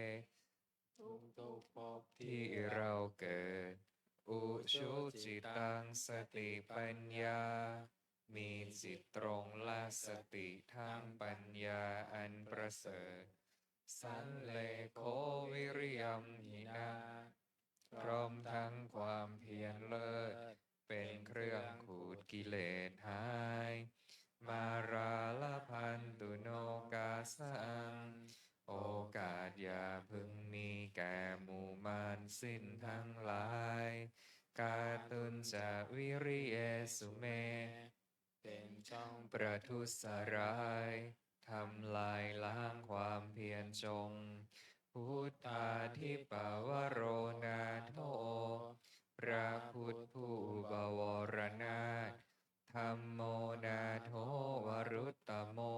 ทุกๆภพที่ ที่เราเกิด ujucittaṃ satipaññā มีจิตตรงและสติทั้งปัญญาอันประเสริฐ sallekho viriyamhinā พร้อมทั้งความเพียรเลิศ เป็นเครื่องขูดกิเลสหาย mārā labhantu nokāsaṃ โอกาสอย่าพึงมีแก่หมู่มารสิ้นทั้งหลาย kātuñca viriyesu me เป็นช่องประทุษร้าย ทำลายล้างความเพียรจง buddhādhipavaro nātho พระพุทธผู้บวรนาถ dhammo nātho varuttamo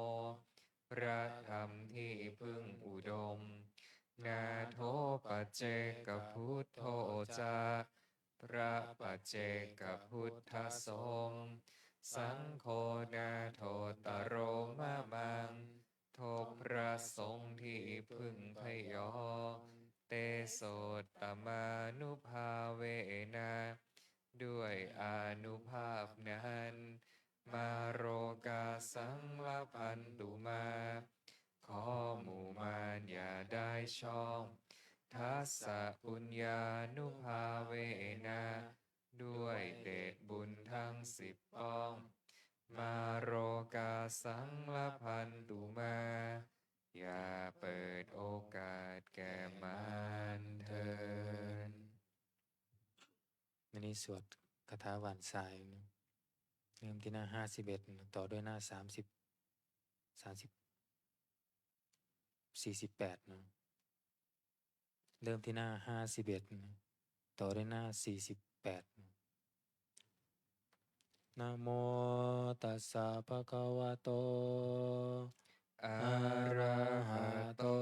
พระธรรมที่พึ่งอุดม nātho paccekabuddho ca พระปัจเจกพุทธสงฆ์ saṅgho nāthottaro mamaṃ ทบพระสงฆ์ที่พึ่งพยอง tesottamānubhāvena ด้วยอานุภาพนั้น mārokāsaṃ labhantu mā ขอหมู่มารอย่าได้ช่อง dassapuññānubhāvena ด้วยเดชบุญทั้งสิบป้อง mārokāsaṃ labhantu mā อย่าเปิดโอกาสแก่มารเถิด วันนี้สวดคาถาหว่านทรายนะ เริ่มที่หน้าห้าสิบเอ็ดนะ ต่อด้วยหน้าสามสิบ สามสิบ สี่สิบแปดนะ เริ่มที่หน้าห้าสิบเอ็ดนะ ต่อด้วยหน้าสี่สิบแปดนะ Namo tassa bhagavato arahato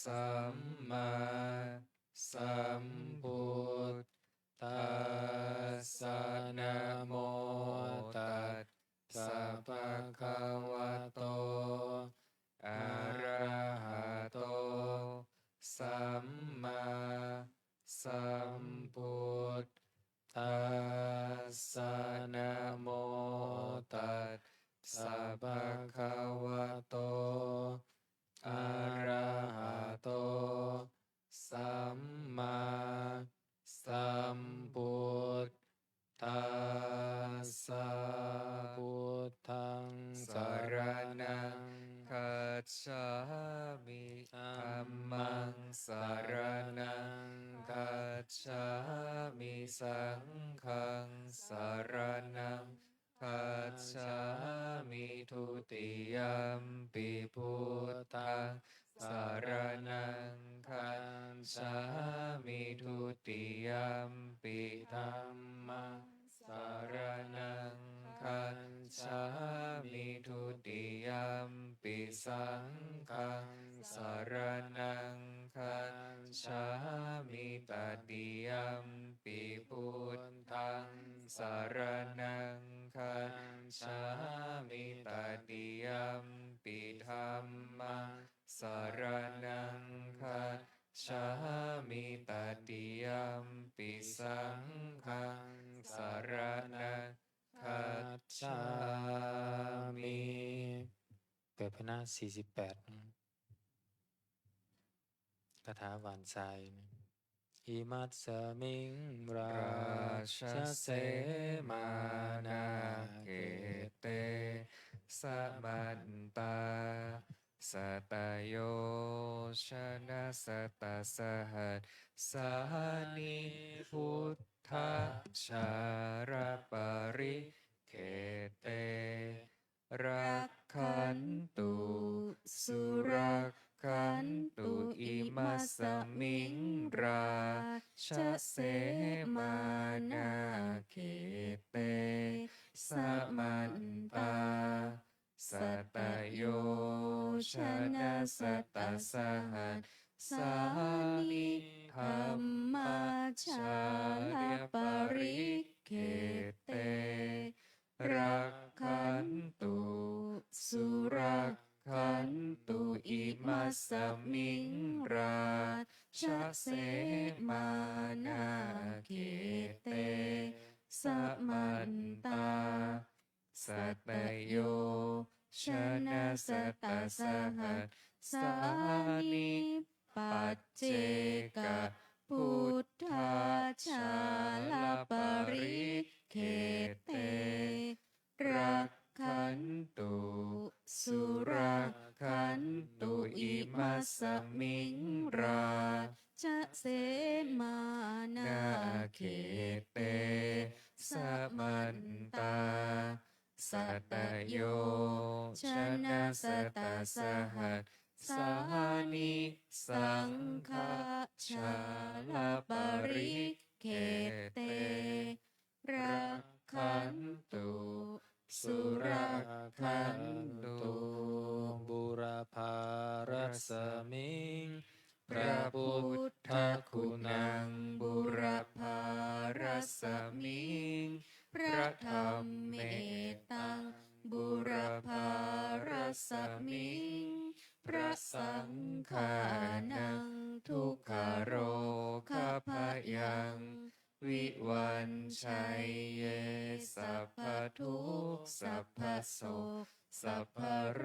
sammāsambuddhassa. Namo tassa bhagavato arahato sammāsambuddhassa. Namo tassa bhagavato Dhammaṃ saraṇaṃ gacchāmi. Saṅghaṃ saraṇaṃ gacchāmi. Dutiyampi buddhaṃ saraṇaṃ gacchāmi. Dutiyampi dhammaṃ saraṇaṃ gacchāmi. Dutiyampi saṅghaṃ saraṇaṃ gacchāmi. Tatiyampi buddhaṃ saraṇaṃ gacchāmi. Tatiyampi dhammaṃ saraṇaṃ gacchāmi. Tatiyampi saṅghaṃ saraṇaṃ gacchāmi. แบบพนะสี่สิบแปด คาถาหว่านทรายนะ Imasmiṃ rājase māṇākhette samantā satayojanasatasahassāni buddhajālaparikkhette rakkhantu surakkhantu. Imasmiṃ rājase māṇākhette samantā satayojanasatasahassāni dhammajālaparikkhette rakkhantu surakkhantu. Imasmiṃ rājase māṇākhette samantā satayojanasatasahassāni paccekabuddhajālaparikkhette rakkhantu surakkhantu. Imasmiṃ rājase māṇākhette samantā satayojanasatasahassāni saṅghajālaparikkhette rakkhantu surakkhantu. Būrapārasmiṃ พระพุทธคุณัง būrapārasmiṃ พระธรรมเมตัง būrapārasmiṃ พระสังฆานัง dukkharogabhayaṃ vivañjaye. สัพพทุกข์ สัพพโศก สัพพโร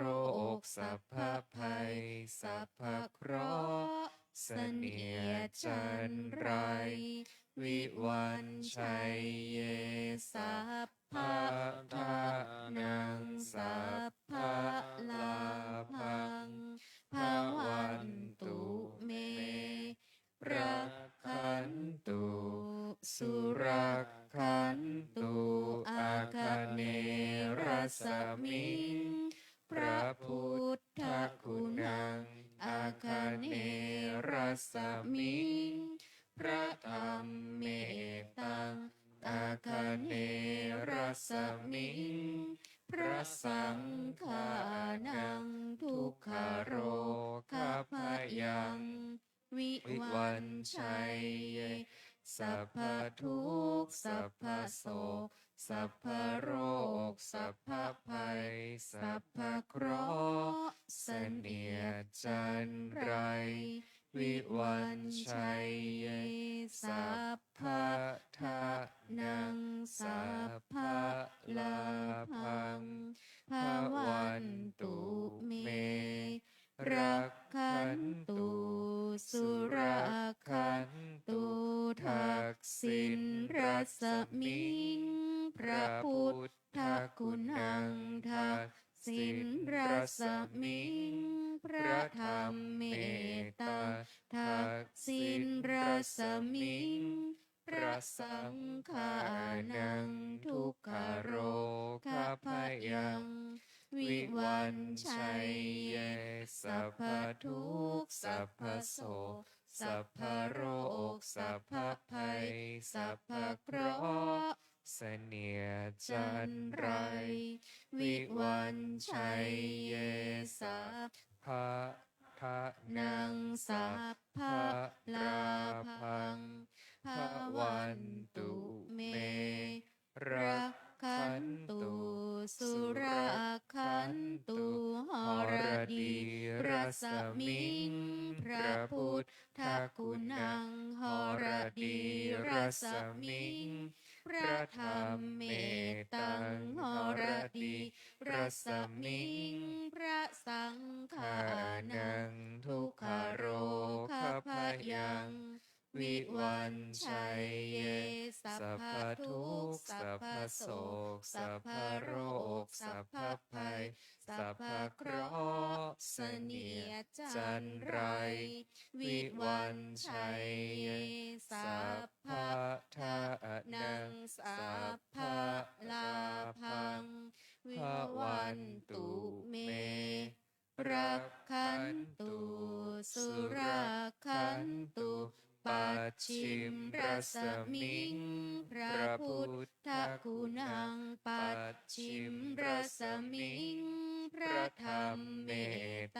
ค สัพพภัย สัพพเคราะห์ เสนียดจัญไร vivañjaye. สัพพะทานัง สัพพะลาภัง bhavantu me rakkhantu surakkhantu. Āganerasmiṃ พระพุทธคุณัง āganerasmiṃ พระธรรมเมตัง āganerasmiṃ พระสังฆานัง dukkharogabhayaṃ vivañjaye. สัพพทุกข์ สัพพโศก สัพพโรค สัพพภัย สัพพเคราะห์ เสนียดจัญไร vivañjaye. สัพพะทานัง สัพพะลาภัง bhavantu me rakkhantu surakkhantu. Dakshinarasmiṃ พระพุทธคุณัง dakshinarasmiṃ พระธรรมเมตัง rasmiṃ, พระสังฆานัง dukkharogabhayaṃ vivañjaye, สัพพทุกข์ สัพพโศก สัพพโรค สัพพภัย สัพพเคราะห์ เสนียดจัญไร vivañjaye, สัพพะ ทะนัง sabbalābhaṃ bhavantu me, rakkhantu surakkhantu, haradī rasmiṃ พระพุทธคุณัง haradī rasmiṃ พระธรรมเมตัง haradī rasmiṃ พระสังฆานัง dukkharogabhayaṃ vivañjaye, สัพพทุกข์ สัพพโศก สัพพโรค สัพพภัย สัพพเคราะห์ เสนียดจัญไร vivañjaye, สัพพะทะนัง sabbalābhaṃ bhavantu me, rakkhantu surakkhantu, pacchim rasmiṃ พระพุทธคุณัง pacchim rasmiṃ พระธรรมเม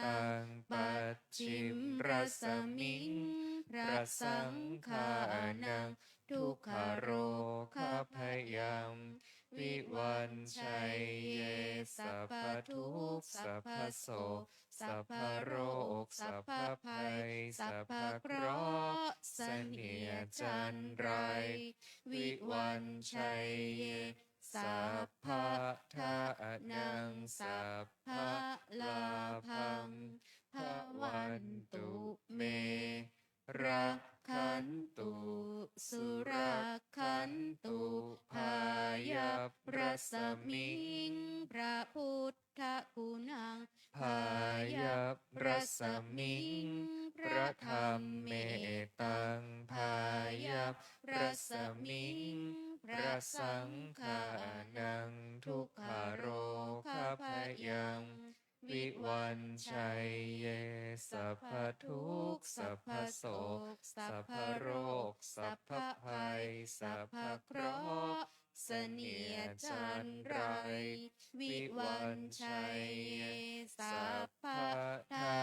ตัง pacchim rasmiṃ พระสังฆานัง dukkharogabhayaṃ vivañjaye, สัพพทุกข์ สัพพโศก สัพพโรค สัพพภัย สัพพเคราะห์ เสนียดจัญไร vivañjaye, สัพพะทะนัง sabbalābhaṃ bhavantu me, rakkhantu surakkhantu, พายัพรัสมิง พระพุทธคุณัง พายัพรัสมิง พระธรรมเมตัง พายัพรัสมิง พระสังฆานัง dukkharogabhayaṃ vivañjaye, สัพพทุกข์ สัพพโศก สัพพโรค สัพพภัย สัพพเคราะห์ เสนียดจัญไร vivañjaye, สัพพะทะ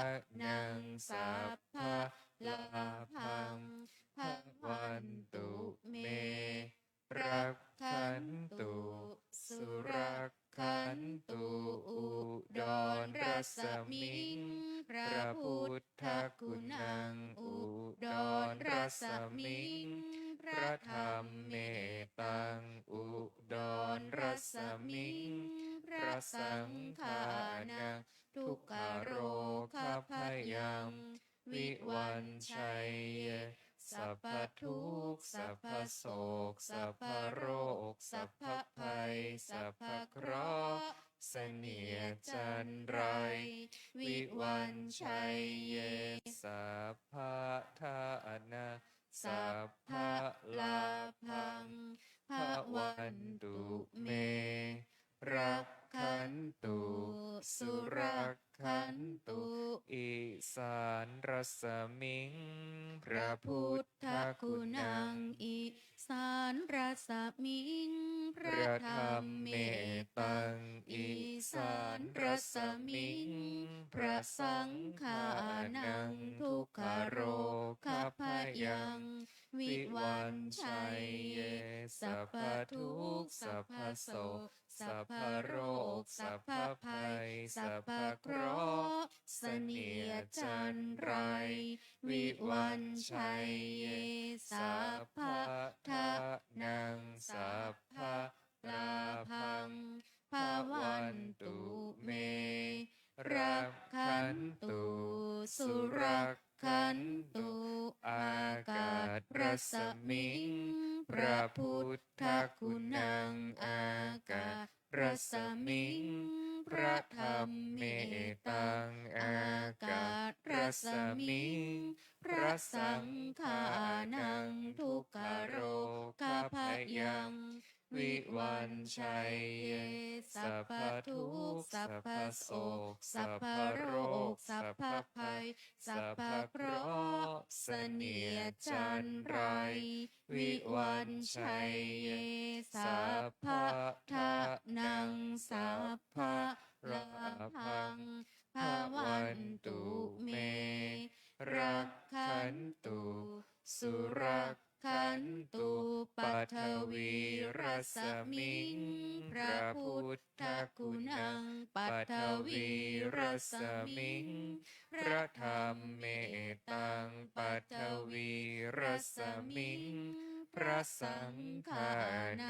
นัง sabbalābhaṃ bhavantu me, rakkhantu surakkhantu, อุดรรัสมิง พระพุทธคุณัง อุดรรัสมิง พระธรรมเมตัง อุดรรัสมิง พระสังฆานัง dukkharogabhayaṃ vivañjaye, สัพพทุกข์ สัพพโศก สัพพโรค สัพพภัย สัพพเคราะห์ เสนียดจัญไร vivañjaye, สัพพะทะนัง sabbalābhaṃ bhavantu me, rakkhantu surakkhantu, อีสานรัสมิง พระพุทธคุณัง อีสานรัสมิง พระธรรมเมตัง อีสานรัสมิง พระสังฆานัง dukkharogabhayaṃ vivañjaye, สัพพทุกข์ สัพพโศก สัพพโรค สัพพภัย สัพพเคราะห์ เสนียดจัญไร vivañjaye, สัพพะทะนัง sabbalābhaṃ bhavantu me, rakkhantu surakkhantu, อากาศรัสมิง พระพุทธคุณัง อากาศรัสมิง พระธรรมเมตัง อากาศรัสมิง พระ saṅghānaṃ dukkharogabhayaṃ vivañjaye. สัพพทุกข์ สัพพโศก สัพพโรค สัพพภัย สัพพเคราะห์ เสนียดจัญไร vivañjaye. Sabbadhanaṃ sabbalābhaṃ bhavantu me rakkhantu surakkhantu. Paṭhavīrasmiṃ พระพุทธ guṇaṃ paṭhavīrasmiṃ พระธรรมเมตตัง paṭhavīrasmiṃ พระสังฆา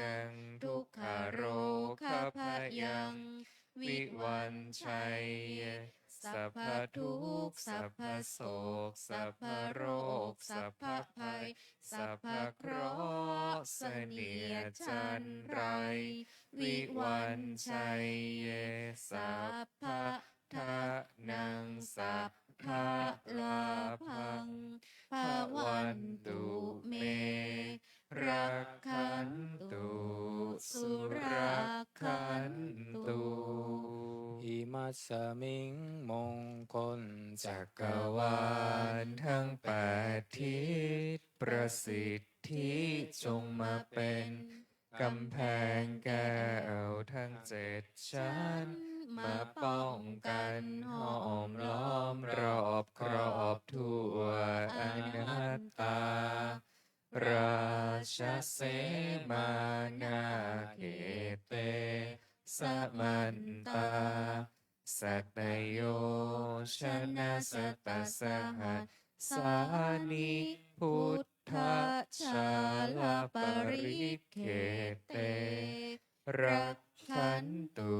นัง dukkharogabhayaṃ vivañjaye. สัพพทุกข์ สัพพโศก สัพพโรค สัพพภัย สัพพเคราะห์ เสนียดจัญไร vivañjaye. Sabbadhanaṃ sabbalābhaṃ bhavantu me rakkhantu surakkhantu. Imasmiṃ มงคลจักรวาลทั้งแปดทิศ ประสิทธิจงมาเป็นกำแพงแก้วทั้งเจ็ดชั้น มาป้องกันห้อมล้อมรอบครอบทั่ว อนัตตา Rājasemānākhette samantā satayojanasatasahassāni buddhajālaparikkhette rakkhantu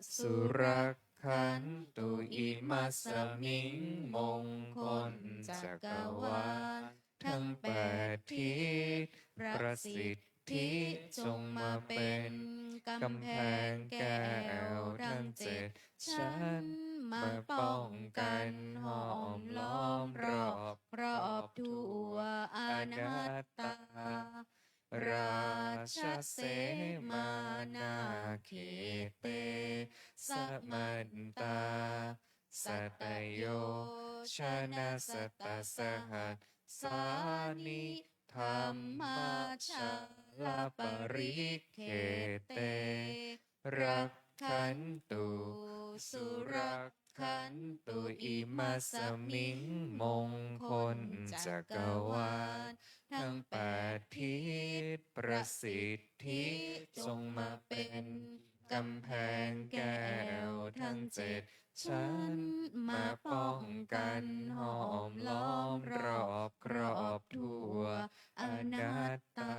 surakkhantu. Imasmiṃ มงคลจักรวาลทั้งแปดทิศ ประสิทธิจงมาเป็นกำแพงแก้วทั้งเจ็ดชั้น มาป้องกันห้อมล้อมรอบครอบทั่ว อนัตตา Rājasemānākhette samantā satayojanasatasahassāni dhammajālaparikkhette rakkhantu surakkhantu. Imasmiṃ มงคลจักรวาลทั้งแปดทิศ ประสิทธิจงมาเป็นกำแพงแก้วทั้งเจ็ดชั้น มาป้องกันห้อมล้อมรอบครอบทั่ว อนัตตา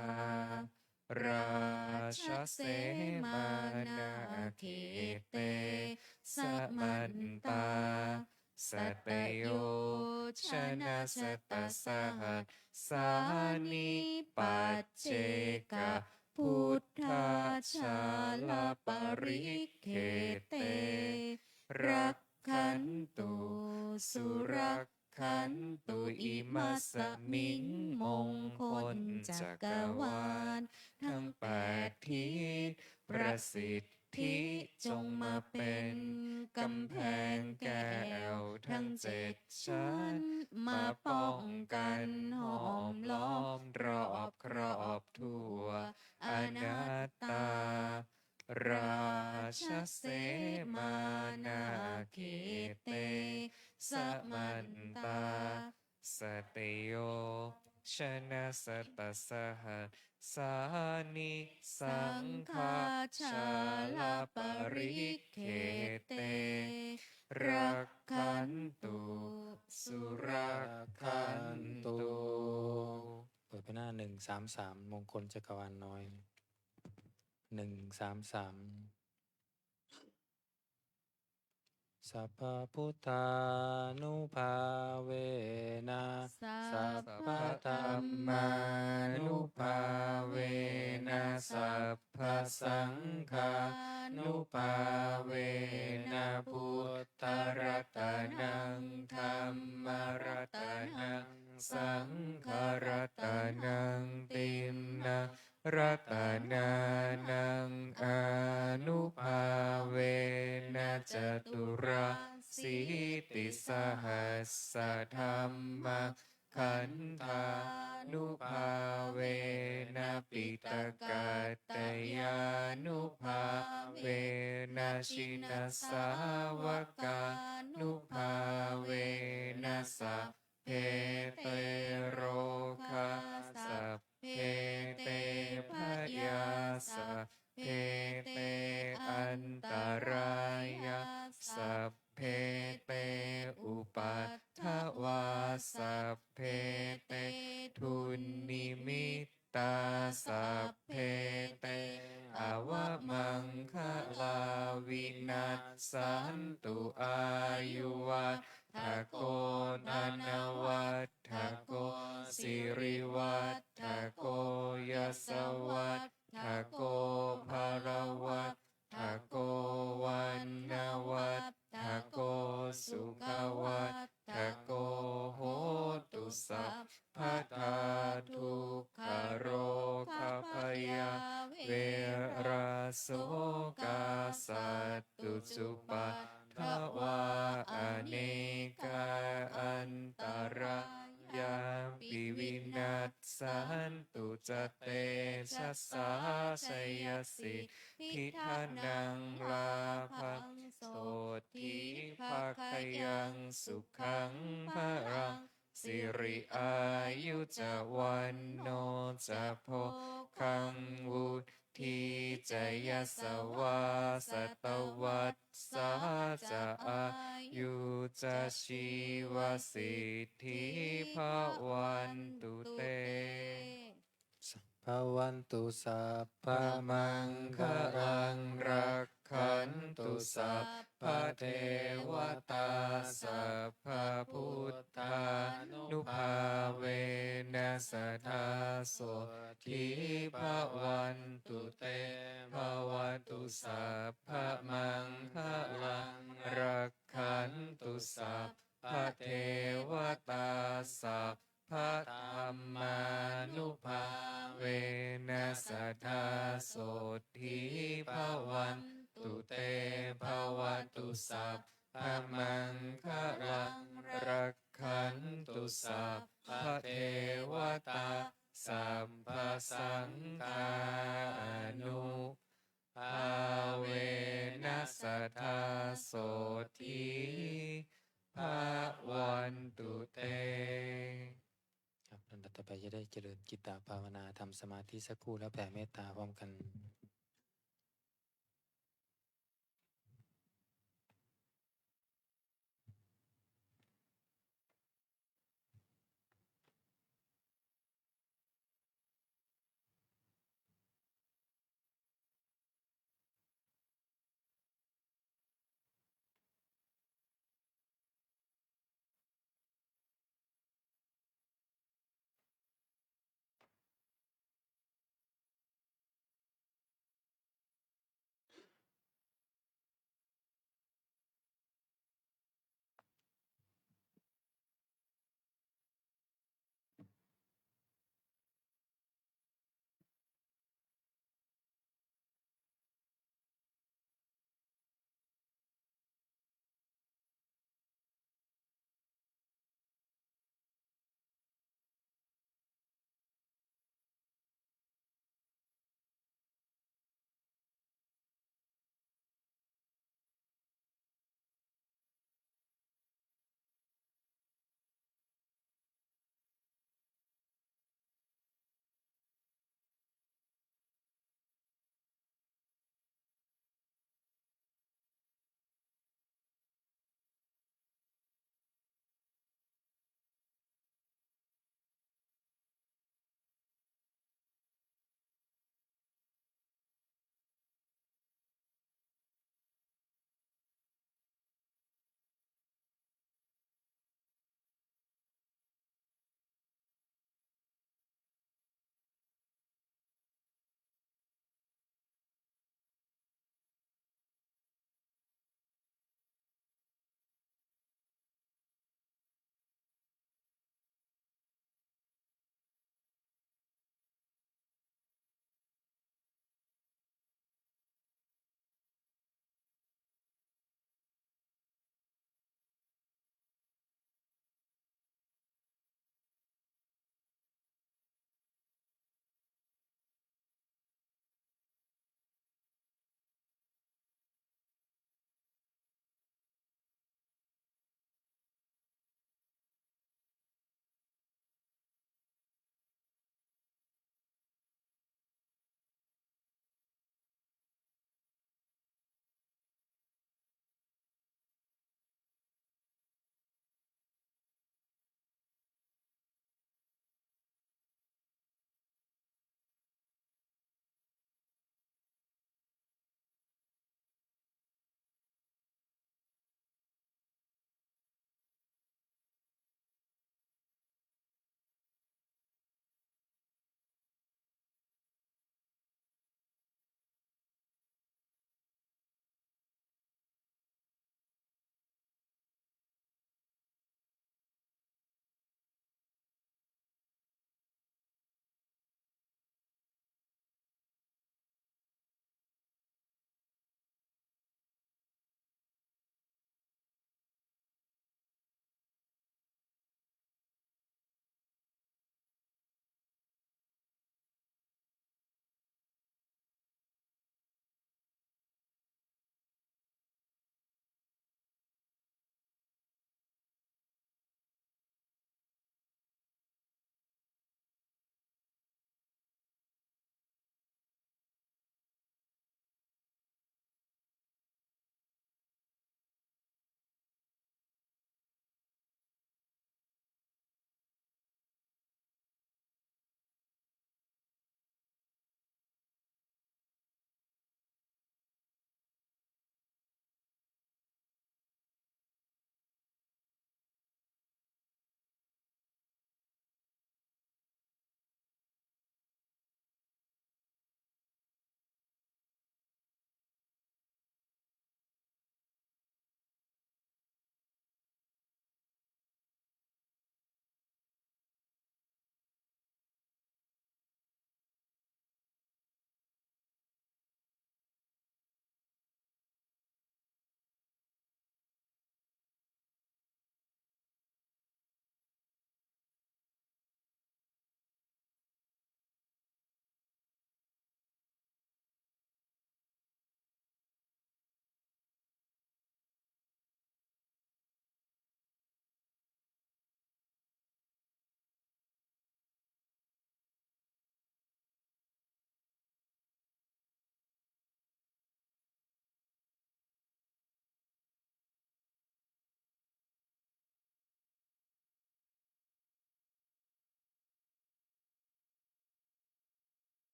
Rājasemānākhette samantā satayojanasatasahassāni paccekabuddhajālaparikkhette rakkhantu surakkhantu. Imasmiṃ มงคลจักรวาลทั้งแปดทิศ ประสิทธิจงมาเป็นกำแพงแก้วทั้งเจ็ดชั้น มาป้องกันห้อมล้อมรอบครอบทั่ว อนัตตา Rājasemānākhette samantā satayojanasatasahassāni saṅghajālaparikkhette rakkhantu surakkhantu. เปิดไปหน้าหนึ่งสามสาม มงคลจักรวาลน้อย หนึ่งสามสาม Sabbabuddhānubhāvena sabbadhammānubhāvena sabbasaṅghānubhāvena buddharatanaṃ dhammaratanaṃ saṅgharatanaṃ tiṇṇaṃ ratanānaṃ ānubhāvena caturāsītisahassadhammakkhandhānubhāvena piṭakattayānubhāvena jinasāvakānubhāvena sabbe te rogā sabbe te bhayā sabbe te antarāyā sabbe te upaddavā sabbe te dunnimittā sabbe te avamaṅgalā vinassantu. Āyuvaḍḍhako dhanavaḍḍhako sirivaḍḍhako yasavaḍḍhako balavaḍḍhako vaṇṇavaḍḍhako sukhavaḍḍhako hotu sabbadā. Dukkharogabhayā verā sokā sattu cupaddavā anekā antarāyāpi vinassantu ca tejasā. Jayasiddhi dhanaṃ lābhaṃ sotthi bhāgyaṃ sukhaṃ balaṃ siri āyu ca vaṇṇo ca bhogaṃ vuḍ dhi ca yasavā satavassā ca āyū ca jīvasiddhī bhavantu te. Bhavantu sabbamaṅgalaṃ rakkhantu sabbadevatā sabbabuddhānubhāvena sadā sotthī bhavantu te. Bhavatu sabbamaṅgalaṃ rakkhantu sabbadevatā sabbadhammānubhāvena sadā sotthī bhavantu te. Bhavatu sabbamaṅgalaṃ rakkhantu sabbadevatā sabbasaṅghānubhāvena sadā sotthī bhavantu te. ครับ ลำดับต่อไปจะได้เจริญจิตตภาวนา ทำสมาธิสักครู่แล้วแผ่เมตตาพร้อมกัน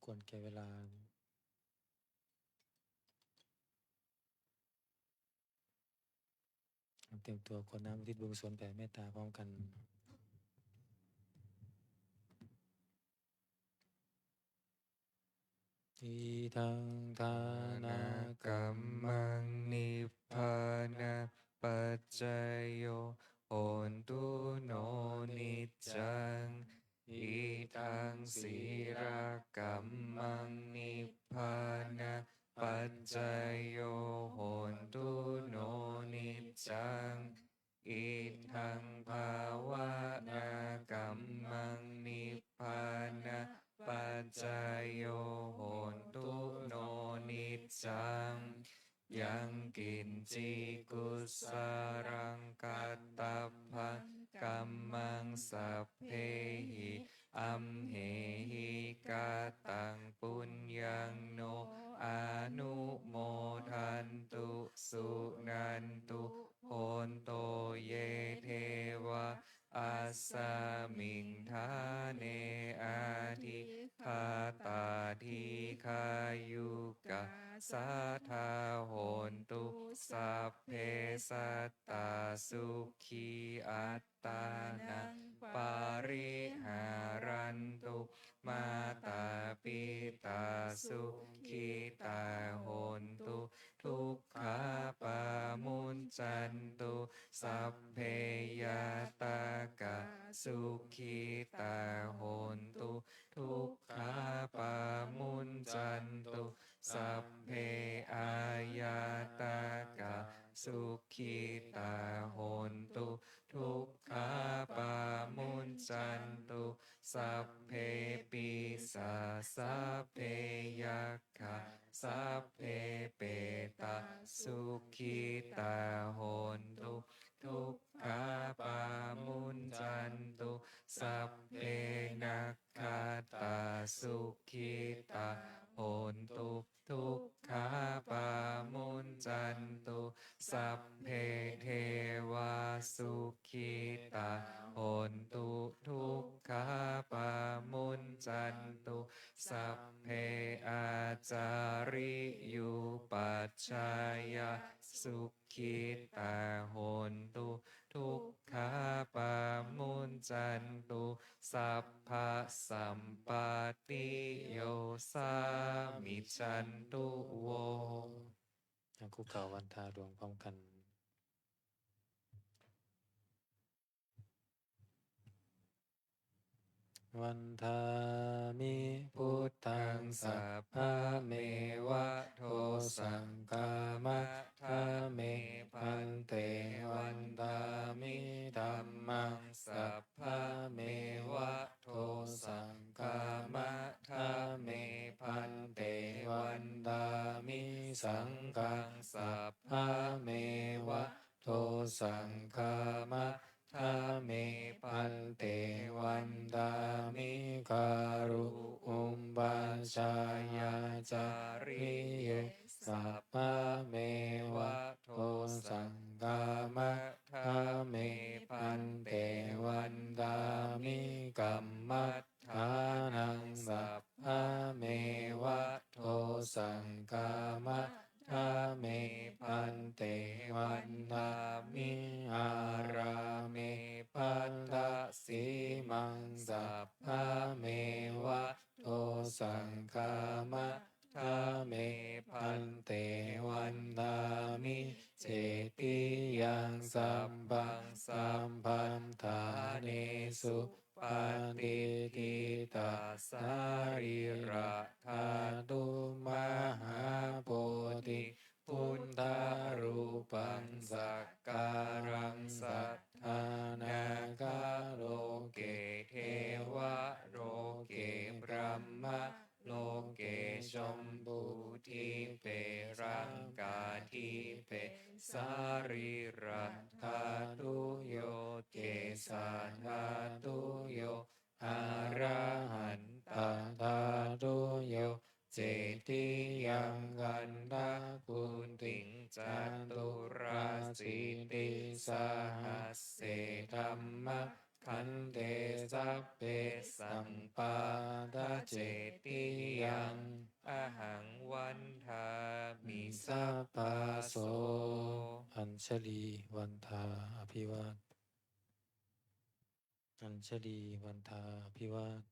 ควรแก่เวลา เตรียมตัวกรวดน้ำอุทิศบุญกุศลแผ่เมตตาพร้อมกัน Idaṃ dānakammaṃ nibbānapaccayo hontu no niccaṃ. Idaṃ sīlakammaṃ nibbānapaccayo hontu no niccaṃ. Idaṃ bhāvanākammaṃ nibbānapaccayo hontu no niccaṃ. Yaṅkiñci kusalaṃ katabbaṃ kammaṃ sabbehi amhehi kataṃ puññaṃ no anumodantu suṇantu bhonto ye devā asmiṃ ṭhāne adhigatā dīghāyukā sadā hontu. Sabbe sattā sukhī attānaṃ pariharantu. Mātā pitā sukhitā hontu dukkhā pamuñcantu. Sabbe ñātakā sukhitā hontu dukkhā pamuñcantu. Sabbe aññātakā sukhitā hontu dukkhā pamuñcantu. Sabbe pisācā sabbe yakkhā sabbe petā sukhitā hontu dukkhā pamuñcantu. Sabbe nakkhattā sukhitā hontu dukkhā pamuñcantu. Sabbe devā sukhitā hontu dukkhā pamuñcantu. Sabbe ācariyupajjhāyā sukhitā hontu dukkhā pamuñcantu. Sabbasampattiyo samijjhantu vo. ทั้งคู่กล่าววันทาหลวงพร้อมกัน Vandāmi buddhaṃ sabbameva dosaṃ khamatha me bhante. Vandāmi dhammaṃ sabbameva dosaṃ khamatha me bhante. Vandāmi saṅghaṃ sabbameva dosaṃ khamatha me bhante. Vandāmi guru upajjhāyācariye sabbameva dosaṃ khamatha me bhante. Vandāmi kammaṭṭhānaṃ sabbameva dosaṃ khamatha me bhante. Vandāmi ārāme bhaddasīmaṃ sabbameva dosaṃ khamatha me bhante. Vandāmi cetiyaṃ sabbaṃ sabbaṭṭhānesu patiṭṭhitā sarīradhātu mahābodhi buddharūpaṃ sakkāraṃ saddha nāgaloke devaloke brahmaloke jambudīpe laṅkādīpe sarīradhātuyo kesādhātuyo arahantadhātuyo cetiyaṃ gandhakuṭiṃ caturāsītisahasсе dhamma bhante sabbe sappāda cetiyaṃ ahaṃ vandāmi sabbaso. Añjalī vandā abhivād. Añjalī vandā abhivād.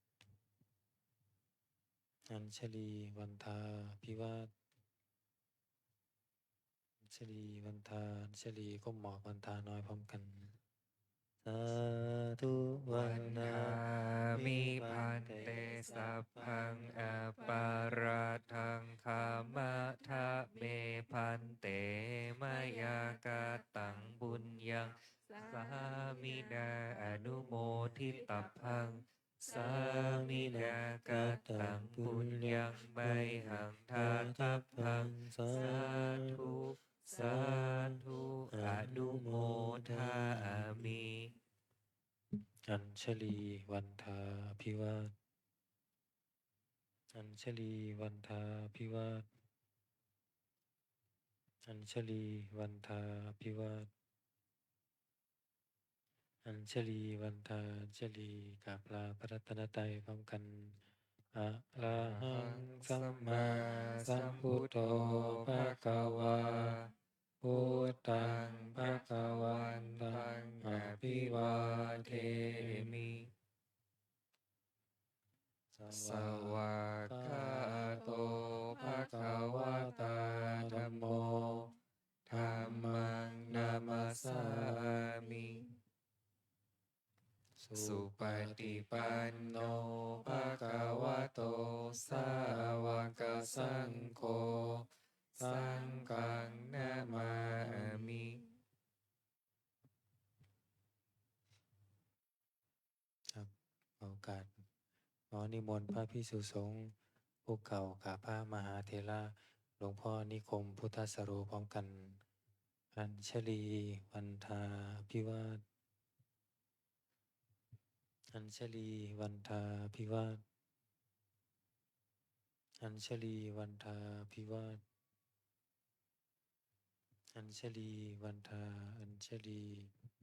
Añjalī vandā abhivād. Añjalī vandā, Añjalī ก้มหมอบ วันทาน้อยพร้อมกัน Sādhu vandāmi bhante sabbaṃ aparādhaṃ khamatha me bhante mayā kataṃ puññaṃ sāminā anumoditabbaṃ sāminā kataṃ puññaṃ mayhaṃ dātabbaṃ sādhu sādhu anumodāmi. Añjalī vandā abhivād. Añjalī vandā abhivād. Añjalī vandā abhivād. Añjalī vandā Añjalī กราบลาพระรัตนตรัยพร้อมกัน Arahaṃ sammāsambuddho bhagavā, buddhaṃ bhagavantaṃ abhivādemi. Svākkhāto bhagavatā dhammo, dhammaṃ namassāmi. Supaṭipanno bhagavato sāvakasaṅgho, saṅghaṃ namāmi. ครับ ขอโอกาส ขอนิมนต์พระภิกษุสงฆ์ผู้เก่ากับพระมหาเถระ หลวงพ่อนิคมพุทธสโร พร้อมกัน Añjalī vandā abhivād. Añjalī vandā abhivād. Añjalī vandā abhivād. Añjalī vandā Añjalī.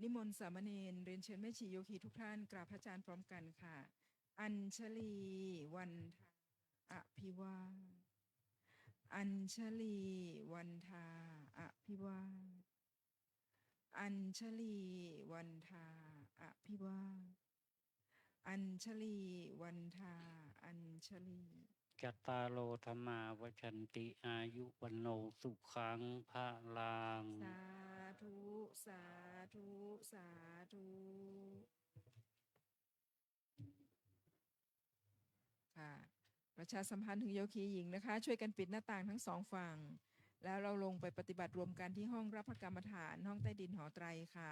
นิมนต์สามเณรเรียนเชิญแม่ชีโยคีทุกท่านกราบพระอาจารย์พร้อมกันค่ะ Añjalī vandā abhivād. Añjalī vandā abhivād. Añjalī vandā abhivād. Añjalī vandā Añjalī. Cattāro dhammā vaḍḍhanti āyu vaṇṇo sukhaṃ balaṃ. Sādhu, sādhu, sādhu. ค่ะ ประชาสัมพันธ์ถึงโยคีหญิงนะคะ ช่วยกันปิดหน้าต่างทั้งสองฝั่ง แล้วเราลงไปปฏิบัติรวมกันที่ห้องรับพระกรรมฐาน ห้องใต้ดินหอไตรค่ะ